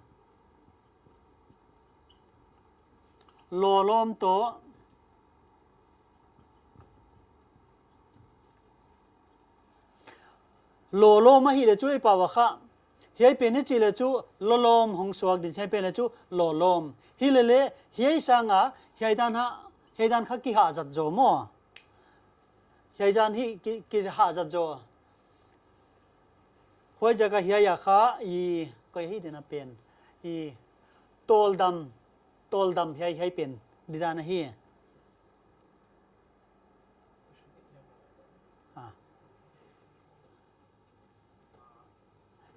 Lawlawm toh. Lawlawm a hi leh chu ei pau a kha. Hiai pen i chih leh chu lawlawm hong suak din, hiai pen leh chu lawlawm. Hi lele hiai sang a, hiai dan ha, hiai dan kha kihah zat zaw maw. Hiai dan hi ki, kihah zat zaw. Huai ziak a hiai a kha i, koi hi din a pen. I tawldam, tawldam hiai, hiai pen. Di dan a hi. Ah.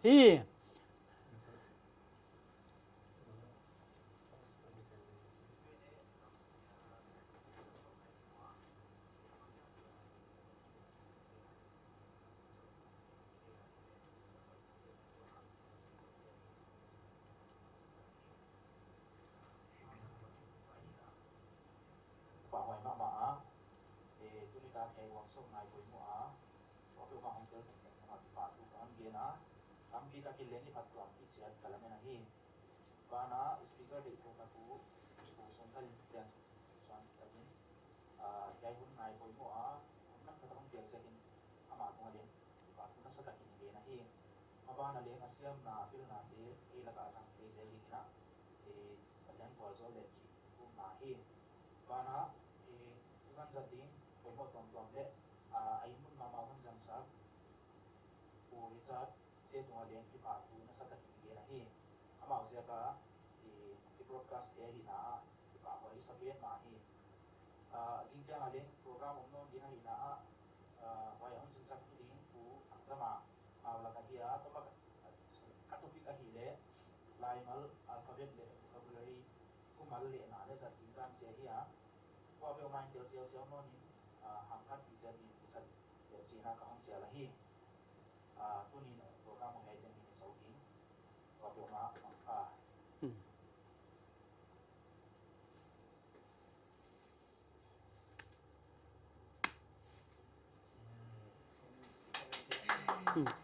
Hi. Pahhuai mahmah a, eh, tuni tak hiai workshop ngai poimoh a, workshop a hong tel tengteng kipahtu ka hon gen a, tampi takin leng i phattuam pih chiat ka lamen ahi. Banah speaker deih tou ka tu, Pu Sawngthal in pian suan takin, ah, hiai hun ngai poimoh a, hun manpha tak hong piak ziakin amah tungah leng kipahthu nasa takin i gen ahi. Maban a leng a siamna pilnate ei lak a zang thei zel dingin a, eh, Pathian vualzawl leh chih i pumna hi. Banah, eh, i van zat ding poimoh tuamtuam leh, ah, a inn mun mahmah hon zangsak Pu Richard te tungah leng kipahthu nasa takin i gen ahi. Amau ziak a i, i broadcast te ahihna ah kipahhuai i sa petmah hi. Ah, zingchiang a leng program om nawn ding ahihna ah, ah, huai a hon sinsak tu ding Pu Thangzama, amau lak ahi a, topic, a topic ahihleh Laimal alphabet leh vocabulary, thumal lehna leh zat ding dan chih ahi a. Kuapeuhmah in tel siausiau nawn in, ah, hamkhat pih chiat in i sa leh chihna ka hon chial ahi. Ah, tuni'n program hong hiai teng in i zou ding. Kuapeuhmah mangpha. Hmm. Hmm.